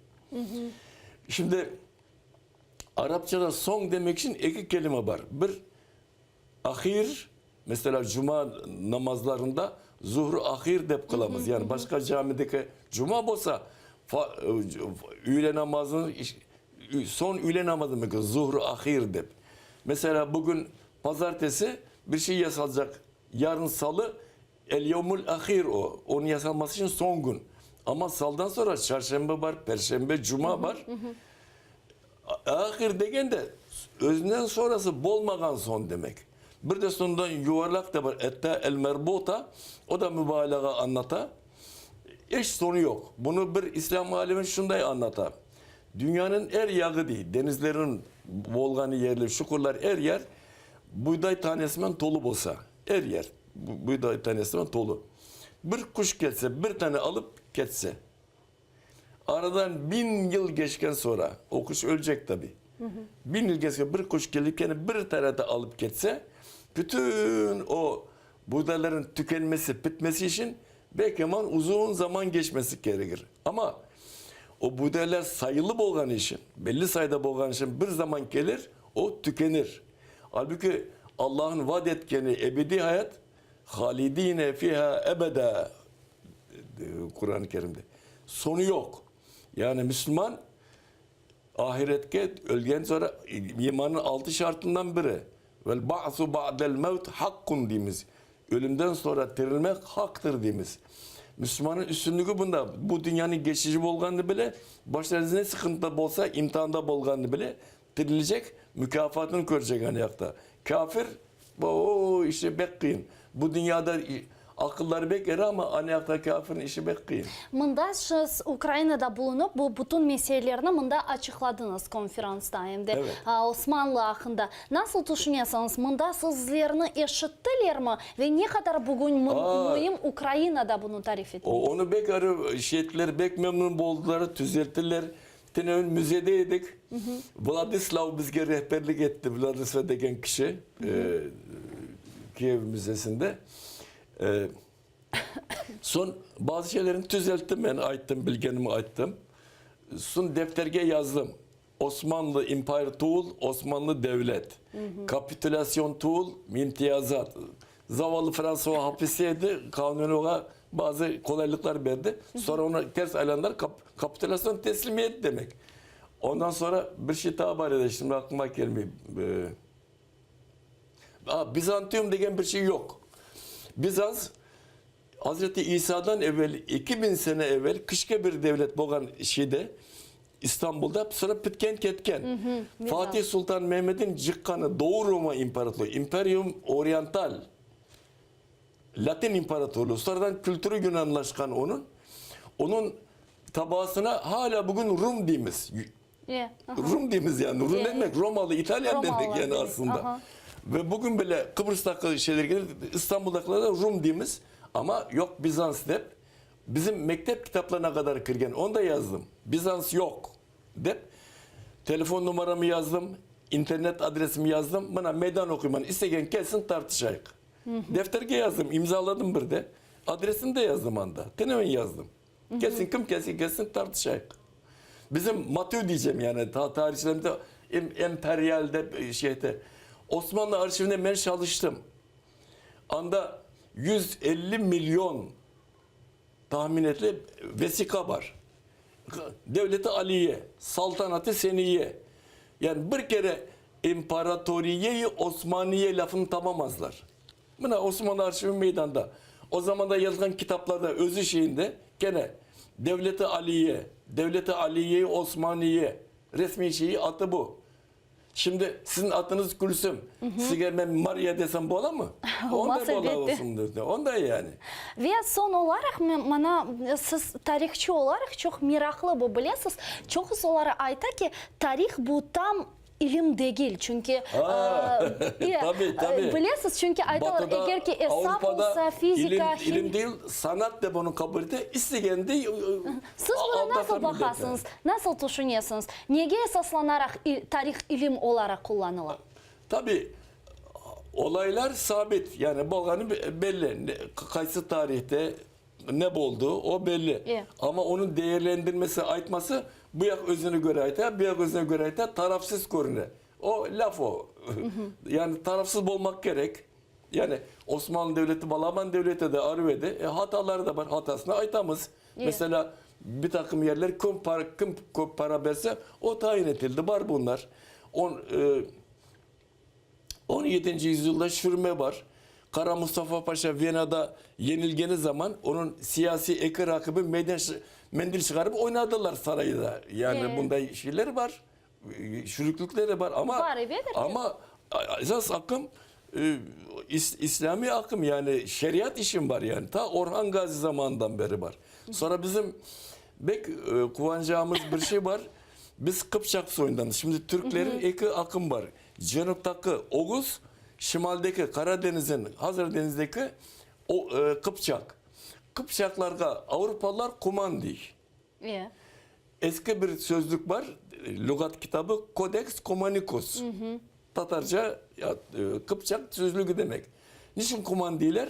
Şimdi Arapçada soñ demek içün eki kelime bar. Bir ahir, mesela cuma namazlarında zuhr ahir dep qılamız. Yani başqa camideki cuma bolsa, üyle namazınıñ soñ üyle namazı demek zuhr ahir dep. Mesela bugün pazartesi bir şey yasalacaq. Yarın salı, el-yevmül ahir o, onıñ yasalması içün soñ kün. Amma salıdan sonra çarşenbe bar, perşembe, cuma bar. Ahir degende, özünden sonrası bolmağan soñ demek. Bir de sondan yuvarlaq da bar, et-ta el-merbuta, o da mübalağa añlata. İç soñu yoq. Bunı bir islâm alimi şunday añlata, Dünyanıñ er yağı dey, deñizlerniñ bolğanı yerler, çuqurlar, er yer Buğday tanesimen tolu bolsa, er yer buğday tanesimen tolu. Bir quş kelse, bir tane alıp ketse, aradan biñ yıl keçken soñra, o quş ölecek tabi, biñ yıl keçken bir quş kelip kene bir tane de alıp ketse, bütün o buğdayların tükenmesi, bitmesi içün bek yaman uzun zaman keçmesi kerekir. Amma o buğdaylar sayılı bolğanı içün, belli sayıda bolğanı içün bir zaman kelir, o tükenir. Albuki Allahnıñ vaad etkeni ebediy hayat, halidine fiha ebeda, Quran-ı Kerimde, soñu yoq. Yani müslüman ahiretke ölgen soñra imannıñ altı şartından biri, vel ba'su ba'del mevt haqqun deymiz, ölümden soñra tirilmek haqtır deymiz. Müslümannıñ üstünligi bunda, bu dünyanıñ geçici bolğanını bile, başlarına ne sıqıntı bolsa, imtihanda bolğanını bile, Tirilecek, mukâfatını körecek ana yaqta. Kâfir, o-o, işi bek qıyın. Bu dünyada aqılları bek eri, amma ana yaqta kâfirniñ işi bek qıyın. Mında siz Ukrainada bulunıp, bu bütün meselelerni mında açıqladıñız konferansta, em de Osmanlı aqqında. Nasıl tüşünesiñiz, mında sizlerni eşittilermi ve ne qadar bugün müim Ukrainada bunı tarif etmek? Onı bek eri şey ettiler, bek memnun boldılar, tüzelttiler. Tünevin müzede edik. Vladislav bizge rehberlik etti, Vladislav degen kişi, Kiyev müzesinde. Soñ bazı şeylerni tüzelttim men, ayttım, bilgenimi ayttım. Soñ defterge yazdım, Osmanlı impayr tuvul, Osmanlı devlet. Kapitulâsyon tuvul, imtiyazat. Zavallı Fransua hapiste edi, qanun oña bazı qolaylıqlar berdi. Soñra onı ters aylandılar, kapitulâsyon teslimiyet demek. Ondan soñra bir şey daa bar edi, şimdi aqlıma kelmey. A, Bizantium degen bir şey yoq. Bizans, Azreti İsa'dan evel 2000 sene evel kişke bir devlet bolğan şeyde, İstanbulda, soñra pitken ketken. Fatih Sultan Mehmet'in cıqqanı Doğu Roma İmparatorluğu, Imperium Oriental, Latin İmparatorluğu, sonradan kültürü yunanlaşqan onıñ, onıñ tabaasına hala bugün Rum deymiz. Rum deymiz yani, Rum ne demek? Romalı, İtalyan demek yani aslında. Ve bugün bile Kıbrıs'taki şeylerge, İstanbul'dakilerge Rum deymiz, amma yoq Bizans dep. Bizim mektep kitaplarına qadar kirgen, onı da yazdım, Bizans yoq, dep, telefon numaramı yazdım, internet adresimi yazdım, mına meydan oquyman, istegen kelsin tartışayıq. Defterge yazdım, imzaladım bir de, adresini de yazdım anda, tünevin yazdım. Kelsin, kim kelse kelsin, tartışayıq. Bizim Matü diycem yani, tarihçilerimizde emperyal dep şey ete. Osmanlı arşivinde men çalıştım. Anda 150 milyon tahmin etile vesiqa bar. Devleti Aliye, Saltanatı Seniye. Yani bir kere İmparatoriye-i Osmaniye lafını tapamazlar. Mına Osmanlı arşivi meydanda. O zamanda yazılğan kitaplarda özü şeyinde kene Devlet-i Aliye, Devlet-i Aliye-i Osmaniye resmiy şeyi atı bu. Şimdi siziñ atıñız Gülsüm. Sizge men Mariya desem bolamı? Olmaz, Onday bola elbette. olsun. Onday yani. Ve soñ olaraq men, mana, siz tarihçı olaraq çoq meraqlı bu bilesiz, çoqusı olar ayta ki, tarih bu tam ilim degil, çünki, Tabii, tabii. bilesiz, çünki aytalar, Batıda, eger ki esap Avropada olsa, fizika, ilim, ilim değil, sanat dep onı qabul ete, istegende Siz bunı nasıl baqasıñız, nasıl tüşünesiñiz? Nege esaslanaraq tarih ilim olaraq qullanıla? Tabii, olaylar sabit, yani bolğanı belli, qaysı tarihte, Ne boldı, o belli. Amma onıñ değerlendirmesi, aytması, bu yaq özüne köre ayta, bu yaq özüne köre ayta, tarafsız körüne. O, laf o. Yani tarafsız bolmaq kerek. Yani Osmanlı devleti balaban devlet edi, aruv edi. E, hataları da bar, hatasını aytamız. Meselâ, bir taqım yerler kim para, kim köp para berse, o tayin etildi. Bar bunlar. On, On yedinci yüzyılda şürme bar. Qara Mustafa Paşa Venada yenilgeni zaman onıñ siyasiy eki raqibi meydan mendil çıqarıp oynadılar sarayda. Yani bunday şeyler bar, şürüklükler bar, amma Bar, ebet, amma esas aqım islâmiy aqım, yani şeriat işim bar, yani ta Orhan Gazi zamanından beri bar. Sonra bizim bek quvancağımız bir şey bar, biz Qıpçaq soyundanız. Şimdi türklerin eki aqım bar. Cenüptaki Oğuz, şimaldeki Qara deñizin, Hazar deñizdeki Qıpçaq. Qıpçaqlarğa avropalılar kuman dey. Eski bir sözlük bar, lügat kitabı, Kodeks Kumanikos. Tatarca Qıpçaq sözlügi demek. Niçün kuman deyler?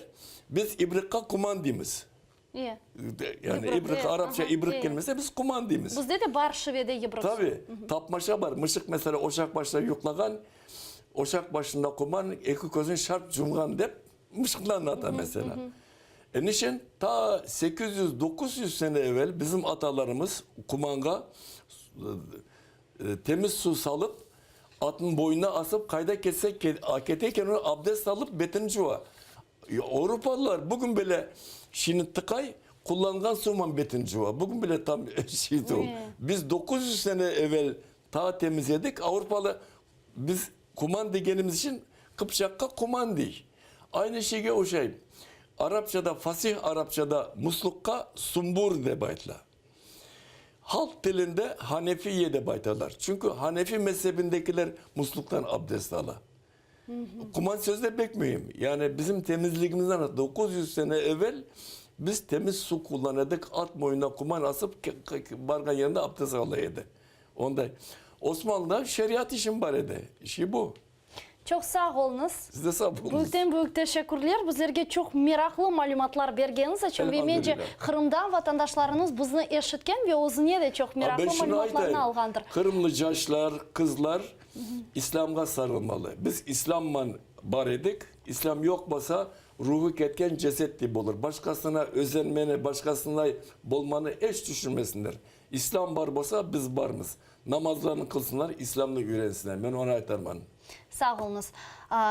Biz ibriqqa kuman deymiz. Yani ibriq, arapça ibriq kelimesi, biz kuman deymiz. Bizde de bar şivede ibriq. Tabi, tapmaşa bar. Mışıq mesela oşaq başında yuqlağan, oşaq başında kuman, eki közün şarp cumğan dep mışıqnı añlata mesela. E niçin? Ta 800-900 sene evel bizim atalarımız kumanğa temiz su salıp, atnıñ boynuna asıp, qayda ketse, kete eken, onı abdest alıp, betini cuva. Avropalılar bugün bile şini tıqay, qullanğan suvman betini cuva. Bugün bile tam şey tuvul. Biz 900 sene evel taa temiz edik, avropalı biz kuman degenimiz içün qıpçaqqa kuman dey. Aynı şeyge oşay, arapçada, fasih arapçada musluqqa sumbur dep aytıla. Halq tilinde hanefiye dep aytalar. Çünki hanefi mezebindekiler musluqtan abdest ala. Kuman sözü de pek müim. Yani bizim temizligimizden 900 sene evel biz temiz su qullan edik, at moynuna kuman asıp barğan yerinde abdest ala edi. Onday. Osmanlıda şeriat işim bar edi. İşi bu. Çoq sağ oluñız. Siz de sağ oluñız. Büyükten büyük teşekkürler bizlerge çoq meraqlı malümatlar bergeniñiz içün ve mence Qırımdan vatandaşlarıñız bizni eşitken ve özüne de çoq meraqlı malümatlarnı alğandır. Qırımlı yaşlar, qızlar İslâmğa sarılmalı. Biz İslâmman bar edik. İslâm yoq bolsa, ruhu ketken ceset dep olur. Başqasına özenmeni, başqasınday bolmanı eç tüşünmesinler. İslâm bar bolsa, biz barmız. Namazlarını qılsınlar, İslâmnı üyrensinler. Men onı aytarman. Sağ oluñız.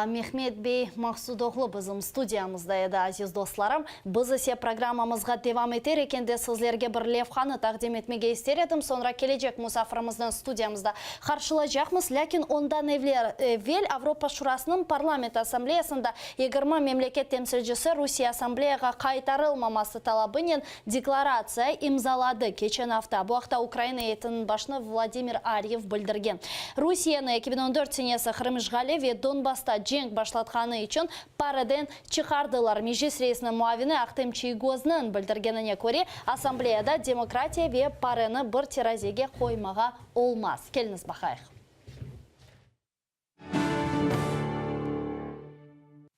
Mehmet bey Maqsudoğlu bizim studiyamızda edi, aziz dostlarım. Biz ise programmamızğa devam eter ekende sizlerge bir levhanı taqdim etmege ister edim. Soñra kelecek musafirimizni studiyamızda qarşılacaqmız. Lâkin ondan evel Avropa Şurasınıñ Parlament Assambleyasında 20 memleket temsilcisi Rusiye Assambleyağa qaytarılmaması talabınen Deklaratsiya imzaladı keçen afta. Bu aqta Ukraina eyetiniñ başını Vladimir Aryev bildirgen. Rusiyeni 2014 senesi Qırım işğali ve Donbassta cenk başlatqanı içün PAREden çıqardılar. Meclis reisiniñ muavini Ahtem Çiygoznıñ bildirgenine köre, Assambleyada demokratiya ve PAREni bir terazege qoymağa olmaz. Keliñiz baqayıq.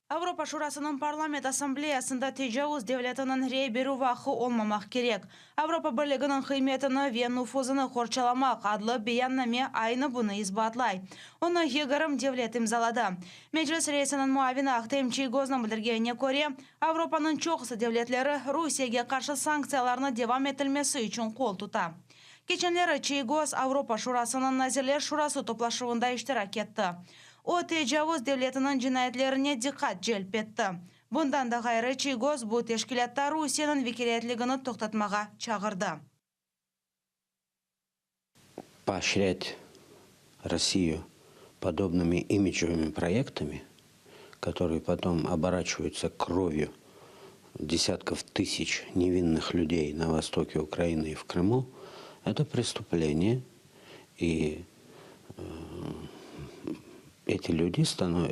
Avropa Şurasınıñ Parlament Assambleyasında tecavuz devletiniñ rey berüv aqqı olmamaq kerek. Avropa Birliginiñ qıymetini ve nufuzını qorçalamaq adlı beyanname aynı bunı isbatlay. Onı 20 devlet imzaladı. Meclis reisiniñ muavini Ahtem Çiygoznıñ bildirgenine köre, Avropanıñ çoqusı devletleri Rusiyege qarşı sanktsiyalarnı devam etilmesi içün qol tuta. Keçenleri Çiygoz Avropa Şurasınıñ Nazirler Şurası toplaşuvında iştirak etti. O, tecavuz devletiniñ cinayetlerine diqqat celp etti. Bundan da ğayrı, Çiygoz bu teşkilâtta Rusiyeniñ vekilâyetligini toqtatmağa çağırdı. Поощрять Россию подобными имиджевыми проектами, которые потом оборачиваются кровью десятков тысяч невинных людей на востоке Украины и в Крыму, это преступление. И э, эти люди,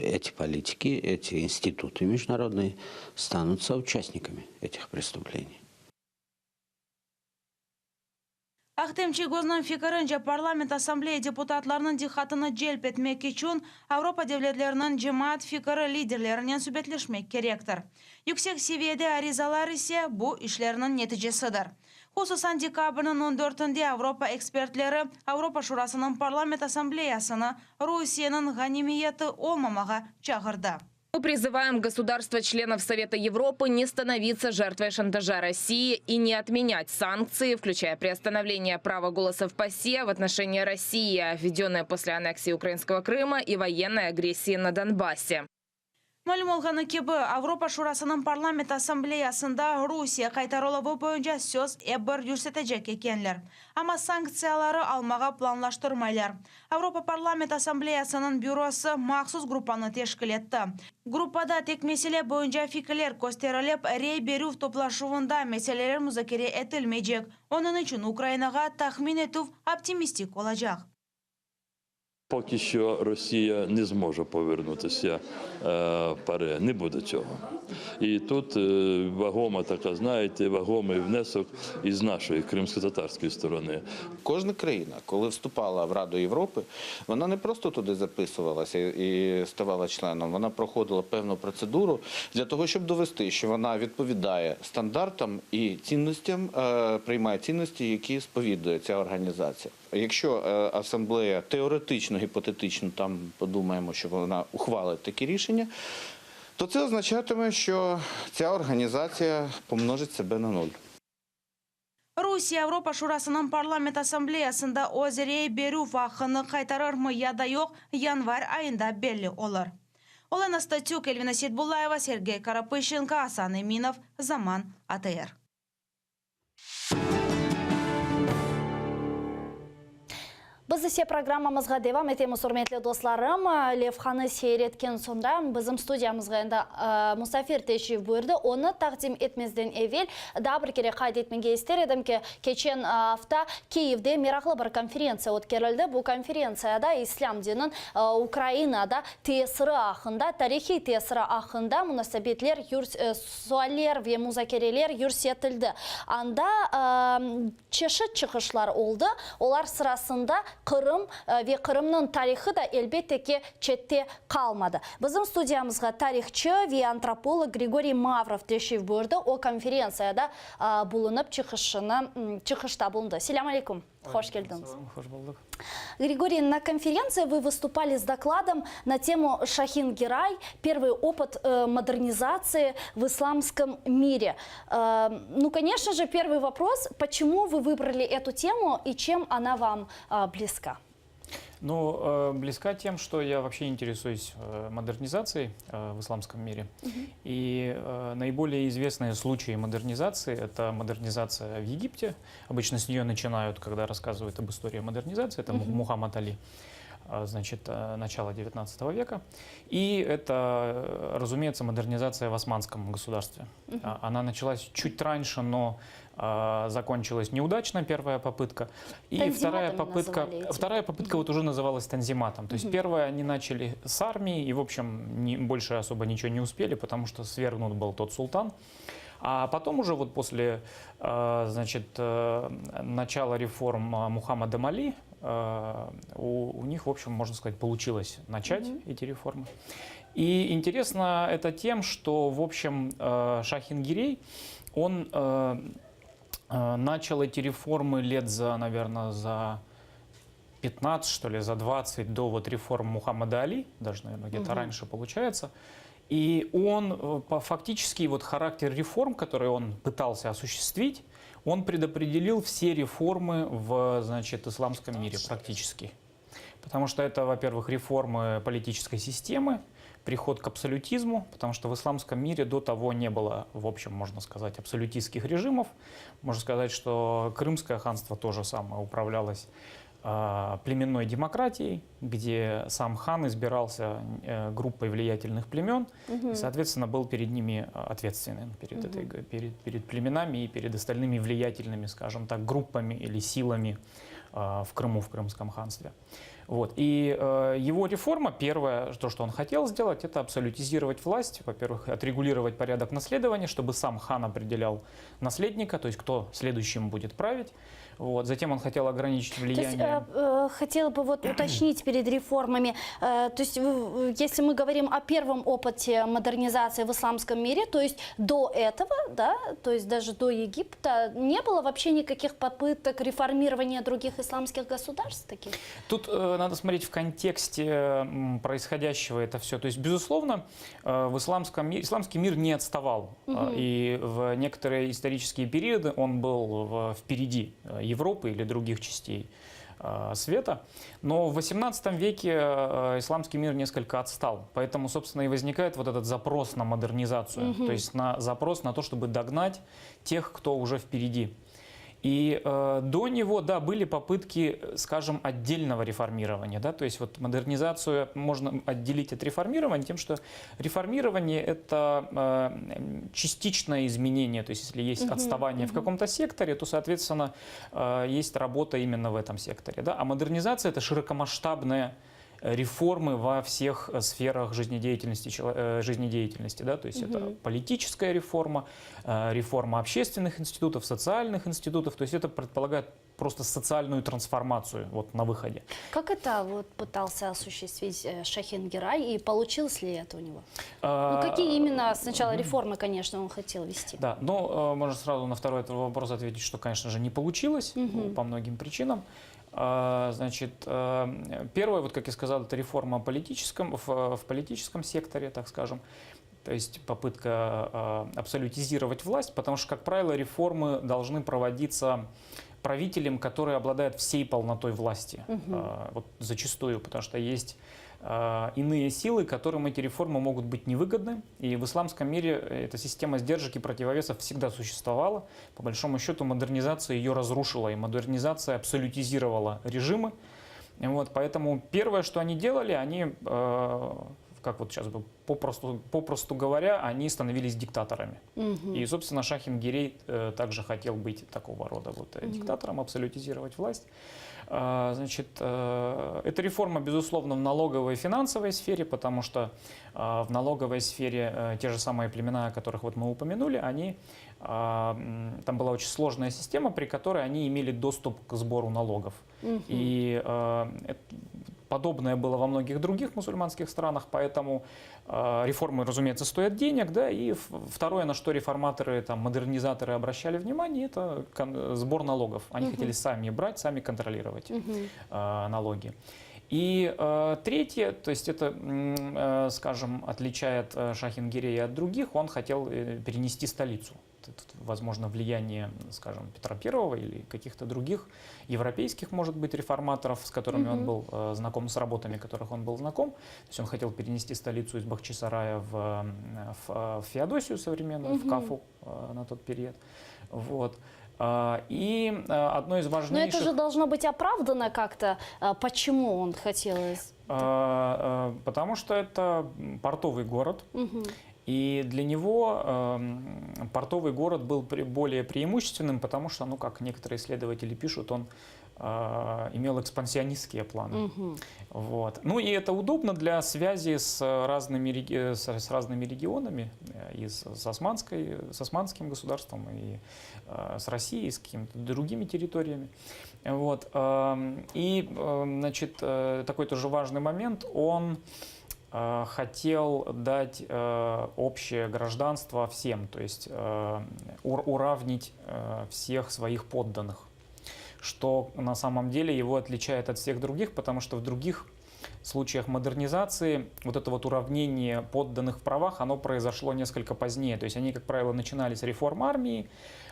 эти политики, эти институты международные станут соучастниками этих преступлений. Ahtem Çiygoznıñ fikirince, Parlament Assambleya deputatlarınıñ diqqatını celp etmek içün Avropa devletleriniñ cemaat fikiri liderlerinen subetleşmek kerektir. Yüksek seviyede arizalar ise bu işlerniñ neticesidir. Hususan, dekabrniñ on dörtünde Avropa ekspertleri Avropa Şurasınıñ Parlament Assambleyasını Rusiyeniñ ğanimiyeti olmamağa çağırdı. Мы призываем государства-членов Совета Европы не становиться жертвой шантажа России и не отменять санкции, включая приостановление права голоса в ПАСЕ в отношении России, введенное после аннексии украинского Крыма и военной агрессии на Донбассе. Malüm olğanı kibi, Avropa Şurasınıñ Parlament Assambleyasında Rusiye qaytarıluvı boyunca söz ep bir yürsetecek ekenler. Amma sanktsiyaları almağa planlaştırmaylar. Avropa Parlament Assambleyasınıñ bürosı mahsus gruppanı teşkil etti. Gruppada tek mesele boyunca fikirler kösterilip, rey berüv toplaşuvında meseleler muzakere etilmeycek. Onıñ içün Ukrainağa tahmin etüv optimistik olacaq. Поки що Росія не зможе повернутися в ПАРЄ, не буде цього. І тут вагома така, знаєте, вагомий внесок із нашої кримсько-татарської сторони. Кожна країна, коли вступала в Раду Європи, вона не просто туди записувалася і ставала членом, вона проходила певну процедуру для того, щоб довести, що вона відповідає стандартам і цінностям, приймає цінності, які сповідує ця організація. Якщо асамблея теоретично, гіпотетично там подумаємо, що вона ухвалить такі рішення, то це означатиме, що ця організація помножить себе на нуль. Rusiye Avropa Şurasınıñ Parlament Assambleyasında öz rey berüv aqqını qaytarırmı ya da yoq, yanvar ayında belli olur. Olena Statük, Elvina Seytbullayeva, Sergey Karapışenko, Asan Eminov, Zaman, ATR. Biz ise programmamızğa devam etemiz, ürmetli dostlarım. Levhanı seyir etken soñra bizim studiyamızğa endi musafir teşrif buyurdı. Onı taqdim etmezden evel daa bir kere qayd etmege ister edim ki, keçen afta Kiyevde meraqlı bir konferentsiya ötkerildi. Bu konferentsiyada İslâm dininiñ Ukrainada tesiri aqqında, tarihiy tesiri aqqında munasebetler, sualler ve muzakereler yürsetildi. Anda çeşit çıqışlar oldı, olar sırasında Qırım ve Qırımnıñ tarihı da, elbette ki, çette qalmadı. Bizim studiyamızğa tarihçı ve antropolog Grigoriy Mavrov teşrif buyurdı, o, konferentsiyada bulunıp çıqışını, çıqışta bulundı. Selâm aleyküm! Hoş keldiñiz. Hoş buldıq. Grigoriy, на конференции вы выступали с докладом на тему Шахин Герай. Первый опыт э, модернизации в исламском мире. Э, ну, конечно же, первый вопрос, почему вы выбрали эту тему и чем она вам э, близка? Ну, э, близка тем, что я вообще интересуюсь э, модернизацией э, в исламском мире. Угу. И наиболее известные случаи модернизации – это модернизация в Египте. Обычно с нее начинают, когда рассказывают об истории модернизации. Это угу. Мухаммад Али значит, начала 19 века. И это, разумеется, модернизация в османском государстве. Угу. Она началась чуть раньше, но закончилась неудачно первая попытка. И вторая попытка, вторая попытка вот уже называлась Танзиматом. То есть угу. первая они начали с армии и, в общем, не, больше особо ничего не успели, потому что свергнут был тот султан. А потом уже вот после значит, начала реформ Мухаммада Мали у, у них, в общем, можно сказать, получилось начать угу. эти реформы. И интересно это тем, что, в общем, Шахингирей, он начал эти реформы лет за, наверное, за 15, что ли, за 20 до вот реформ Мухаммада Али, даже, наверное, где-то угу. раньше получается. И он фактически вот характер реформ, которые он пытался осуществить, он предопределил все реформы в, значит, исламском мире практически. Потому что это, во-первых, реформы политической системы, приход к абсолютизму, потому что в исламском мире до того не было, в общем, можно сказать, абсолютистских режимов. Можно сказать, что Крымское ханство тоже самое управлялось племенной демократией, где сам хан избирался группой влиятельных племен и, соответственно, был перед ними ответственен, перед, этой, перед, перед племенами и перед остальными влиятельными, скажем так, группами или силами в Крыму, в Крымском ханстве. Вот. И его реформа, первое, то, что он хотел сделать, это абсолютизировать власть, во-первых, отрегулировать порядок наследования, чтобы сам хан определял наследника, то есть кто следующим будет править. Вот. Затем он хотел ограничить То есть, влияние. хотела бы вот уточнить перед реформами, то есть, если мы говорим о первом опыте модернизации в исламском мире, то есть до этого, да, то есть даже до Египта не было вообще никаких попыток реформирования других исламских государств таких? Тут надо смотреть в контексте происходящего это все. То есть, безусловно, в исламском мире, исламский мир не отставал. Мгм. И в некоторые исторические периоды он был впереди Европы или других частей света. Но в XVIII веке исламский мир несколько отстал. Поэтому, собственно, и возникает вот этот запрос на модернизацию. Мгм. То есть на запрос на то, чтобы догнать тех, кто уже впереди. И до него, да, были попытки, скажем, отдельного реформирования. Да? То есть вот модернизацию можно отделить от реформирования тем, что реформирование – это частичное изменение. То есть если есть отставание в мгм. каком-то секторе, то, соответственно, есть работа именно в этом секторе. Да? А модернизация – это широкомасштабная реформы во всех сферах жизнедеятельности, жизнедеятельности, да, то есть это Мгм. политическая реформа, реформа общественных институтов, социальных институтов, то есть это предполагает просто социальную трансформацию вот на выходе. Как это вот пытался осуществить Шахин Герай и получилось ли это у него? Ну, какие именно сначала реформы, конечно, он хотел вести? Да, но можно сразу на второй этот вопрос ответить, что, конечно же, не получилось Мгм. по многим причинам. Значит, первое, вот как я сказал, это реформа политическом, в политическом секторе, так скажем. То есть попытка абсолютизировать власть, потому что, как правило, реформы должны проводиться правителем, который обладает всей полнотой власти. Мгм. Вот зачастую, потому что есть иные силы, которым эти реформы могут быть невыгодны. И в исламском мире эта система сдержек и противовесов всегда существовала. По большому счету модернизация ее разрушила, и модернизация абсолютизировала режимы. Вот, поэтому первое, что они делали, они, как вот сейчас бы попросту говоря, они становились диктаторами. Мгм. И, собственно, Шахин Гирей также хотел быть такого рода Мгм. диктатором, абсолютизировать власть. Значит, это реформа, безусловно, в налоговой и финансовой сфере, потому что в налоговой сфере те же самые племена, о которых вот мы упомянули, там была очень сложная система, при которой они имели доступ к сбору налогов. Мгм. И подобное было во многих других мусульманских странах, поэтому реформы, разумеется, стоят денег, да, и второе, на что реформаторы, там, модернизаторы обращали внимание, это сбор налогов. Они Мгм. хотели сами брать, сами контролировать Мгм. налоги. И третье, то есть это, скажем, отличает Шахин-Гирея от других, он хотел перенести столицу. Тут, возможно, влияние, скажем, Петра Первого или каких-то других европейских, может быть, реформаторов, с которыми он Мгм. был знаком, с работами которых он был знаком. То есть он хотел перенести столицу из Бахчисарая в Феодосию современную, в Мгм. Кафу на тот период. Вот. И одно из Но это важнейших... же должно быть оправдано как-то, почему он хотел... Потому что это портовый город, Мгм. и для него портовый город был более преимущественным, потому что, ну, как некоторые исследователи пишут, он имел экспансионистские планы. Мгм. Вот. Ну и это удобно для связи с разными регионами, и с османским государством, и с Россией, и с какими-то другими территориями. Вот. И, значит, такой тоже важный момент, он хотел дать общее гражданство всем, то есть уравнить всех своих подданных, что на самом деле его отличает от всех других, потому что в других случаях модернизации вот это вот уравнение подданных в правах, оно произошло несколько позднее. То есть они, как правило, начинали с реформ армии,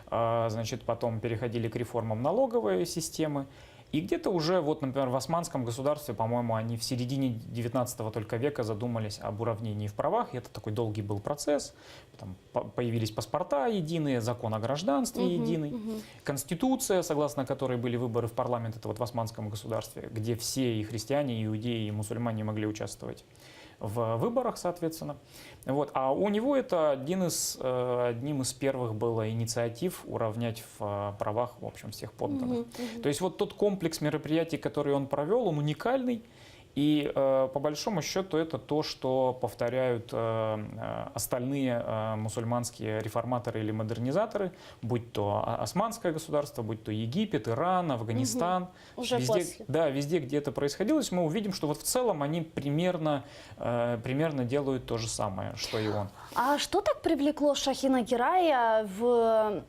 значит, потом переходили к реформам налоговой системы. И где-то уже, вот, например, в Османском государстве, по-моему, они в середине 19 только века задумались об уравнении в правах. И это такой долгий был процесс. Там появились паспорта единые, закон о гражданстве единый, конституция, согласно которой были выборы в парламент, это вот в Османском государстве, где все и христиане, и иудеи, и мусульмане могли участвовать в выборах, соответственно. Вот. А у него это один из, одним из первых было инициатив уравнять в правах, в общем, всех подданных. То есть вот тот комплекс мероприятий, который он провел, он уникальный. И по большому счету это то, что повторяют остальные мусульманские реформаторы или модернизаторы, будь то Османское государство, будь то Египет, Иран, Афганистан. Угу. Уже везде, после. Да, везде, где это происходило, мы увидим, что вот в целом они примерно делают то же самое, что и он. А что так привлекло Шахина Герая в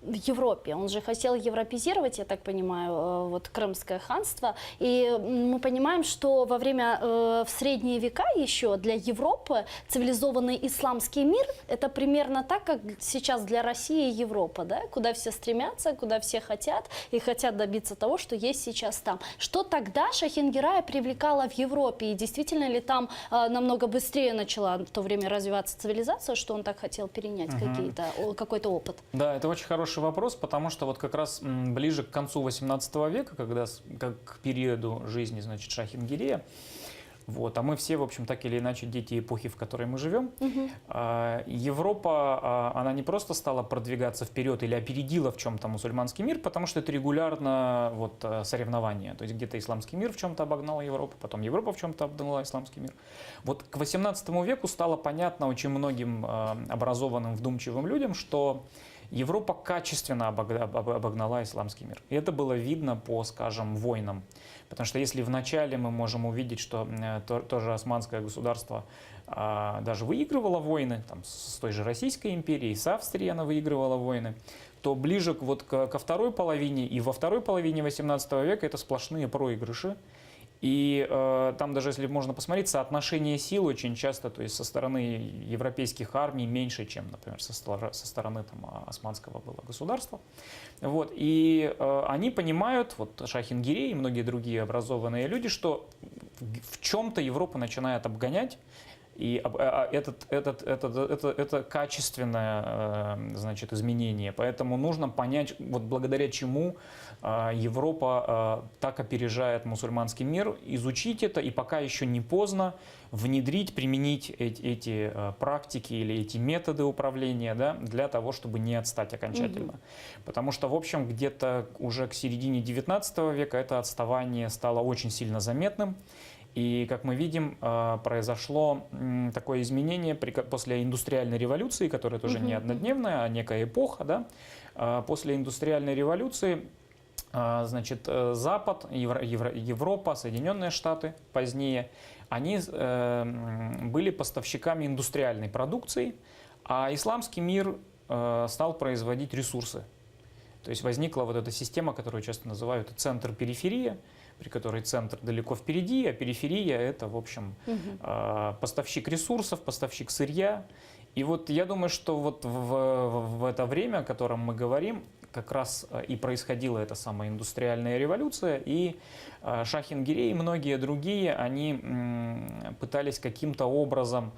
Европе? Он же хотел европезировать, я так понимаю, вот Крымское ханство. И мы понимаем, что во время, в средние века еще для Европы цивилизованный исламский мир – это примерно так, как сейчас для России Европа, да? Куда все стремятся, куда все хотят и хотят добиться того, что есть сейчас там. Что тогда Шахин Герая привлекало в Европе? И действительно ли там намного быстрее начала в то время развиваться цивилизация, что он так хотел перенять какой-то опыт? Да, это очень хороший вопрос, потому что вот как раз ближе к концу 18 века, когда как к периоду жизни, значит, Шахин-Гирея, вот, а мы все, в общем, так или иначе дети эпохи, в которой мы живем, Европа, она не просто стала продвигаться вперед или опередила в чем-то мусульманский мир, потому что это регулярно вот, соревнования. То есть где-то исламский мир в чем-то обогнал Европу, потом Европа в чем-то обогнала исламский мир. Вот к 18 веку стало понятно очень многим образованным, вдумчивым людям, что Европа качественно обогнала исламский мир. И это было видно по, скажем, войнам. Потому что если вначале мы можем увидеть, что тоже османское государство даже выигрывало войны, там, с той же Российской империей, с Австрией она выигрывала войны, то ближе вот ко второй половине и во второй половине 18 века это сплошные проигрыши. И там даже, если можно посмотреть, соотношение сил очень часто, то есть со стороны европейских армий меньше, чем, например, со стороны там, османского было государства. Вот. И они понимают, вот Шахин-Гирей и многие другие образованные люди, что в чем-то Европа начинает обгонять, и это качественное значит, изменение. Поэтому нужно понять, вот благодаря чему Европа так опережает мусульманский мир, изучить это, и пока еще не поздно внедрить, применить эти практики или эти методы управления, да, для того, чтобы не отстать окончательно. Потому что, в общем, где-то уже к середине 19 века это отставание стало очень сильно заметным. И, как мы видим, произошло такое изменение после индустриальной революции, которая тоже не однодневная, а некая эпоха. Да? После индустриальной революции, значит, Запад, Европа, Соединенные Штаты позднее, они были поставщиками индустриальной продукции, а исламский мир стал производить ресурсы. То есть возникла вот эта система, которую часто называют центр-периферия, при которой центр далеко впереди, а периферия — это, в общем, поставщик ресурсов, поставщик сырья. И вот я думаю, что вот в это время, о котором мы говорим, как раз и происходила эта самая индустриальная революция, и Шахин-Гирей и многие другие, они пытались каким-то образом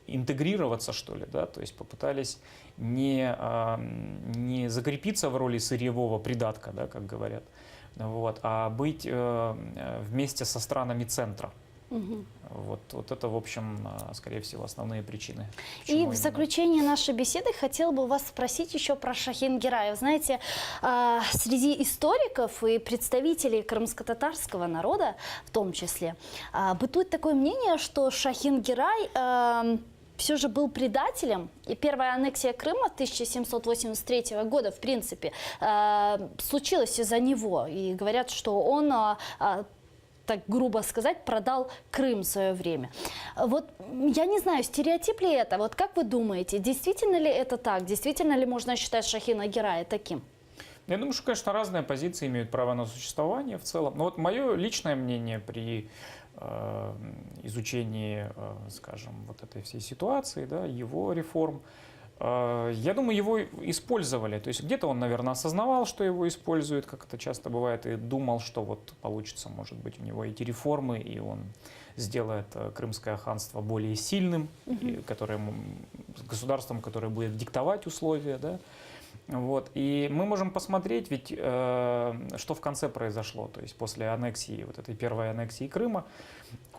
интегрироваться, что ли, да, то есть попытались не закрепиться в роли сырьевого придатка, да, как говорят, вот, а быть вместе со странами центра. Вот это, в общем, скорее всего, основные причины. И Почему в именно. заключение нашей беседы хотела бы у вас спросить еще про Шахин-Герая. Знаете, среди историков и представителей крымско-татарского народа, в том числе, бытует такое мнение, что Шахин-Герай все же был предателем. И первая аннексия Крыма 1783 года, в принципе, случилась из-за него. И говорят, что он, так грубо сказать, продал Крым в свое время. Вот я не знаю, стереотип ли это? Вот как вы думаете, действительно ли это так? Действительно ли можно считать Шахина Герая таким? Я думаю, что, конечно, разные позиции имеют право на существование в целом. Но вот мое личное мнение при изучении, скажем, вот этой всей ситуации, да, его реформ. Я думаю, его использовали. То есть где-то он, наверное, осознавал, что его используют, как это часто бывает, и думал, что вот получится, может быть, у него эти реформы, и он сделает э, Крымское ханство более сильным, и которое, государством, которое будет диктовать условия. Да? Вот. И мы можем посмотреть, ведь э, что в конце произошло. То есть после аннексии, вот этой первой аннексии Крыма,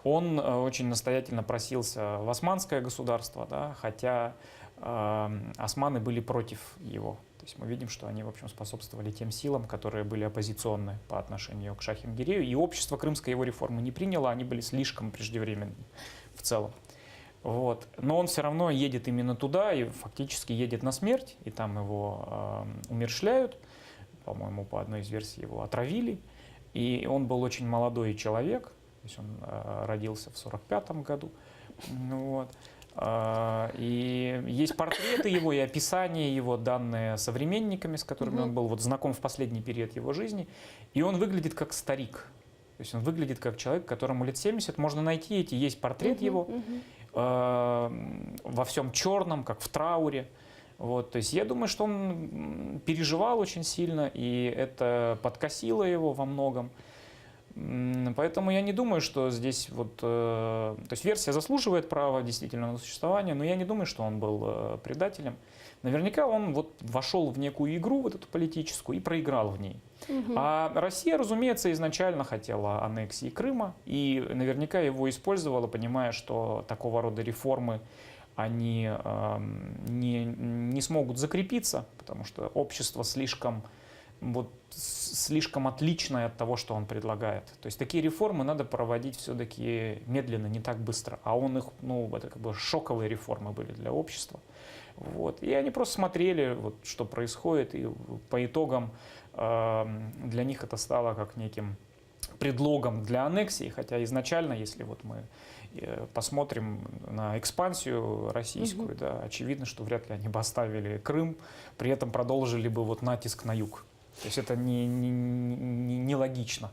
он э, очень настоятельно просился в османское государство, да, хотя э, османы были против его. То есть мы видим, что они, в общем, способствовали тем силам, которые были оппозиционны по отношению к Шахингирею. И общество крымское его реформы не приняло, они были слишком преждевременными в целом. Вот. Но он все равно едет именно туда и фактически едет на смерть, и там его э, умерщвляют. По-моему, по одной из версий его отравили. И он был очень молодой человек, то есть он э, родился в 45 году. Ну вот. А, И есть портреты его и описания его, данные современниками, с которыми он был вот знаком в последний период его жизни. И он выглядит как старик. То есть он выглядит как человек, которому лет 70. Можно найти эти, есть портрет его э, во всем черном, как в трауре. Вот, то есть я думаю, что он м, переживал очень сильно, и это подкосило его во многом. М, Поэтому я не думаю, что здесь вот... э, То есть версия заслуживает права действительно на существование, но я не думаю, что он был э, предателем. Наверняка он вот вошел в некую игру, вот эту политическую, и проиграл в ней. А Россия, разумеется, изначально хотела аннексии Крыма и наверняка его использовала, понимая, что такого рода реформы они эм, не, не смогут закрепиться, потому что общество слишком, вот, слишком отличное от того, что он предлагает. То есть такие реформы надо проводить все-таки медленно, не так быстро. А он их, ну, это как бы шоковые реформы были для общества. Вот. И они просто смотрели, вот, что происходит, и по итогам эм, для них это стало как неким предлогом для аннексии, хотя изначально, если вот мы э, посмотрим на экспансию российскую, да, очевидно, что вряд ли они бы оставили Крым, при этом продолжили бы вот натиск на юг. То есть это не, не, не, нелогично.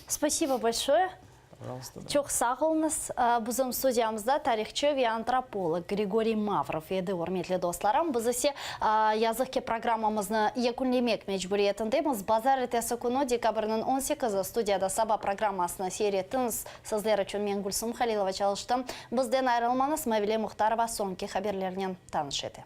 Спасибо большое. Пожалуйста. Да. Çoq sağ oluñız. Bizim studiyamızda tarihçı ve antropolog Grigoriy Mavrov edi, ürmetli dostlarım. Biz ise yazıq ki programmamıznı yekünlemek mecburiyetindemiz. Bazarertesi künü dekabrniñ 18-i studiyada saba programmasını seyir ettiñiz. Sizler içün men Gülsum Halilova çalıştım. Bizden ayırılmañız Mavile Muhtarova soñki haberlernen tanış ete.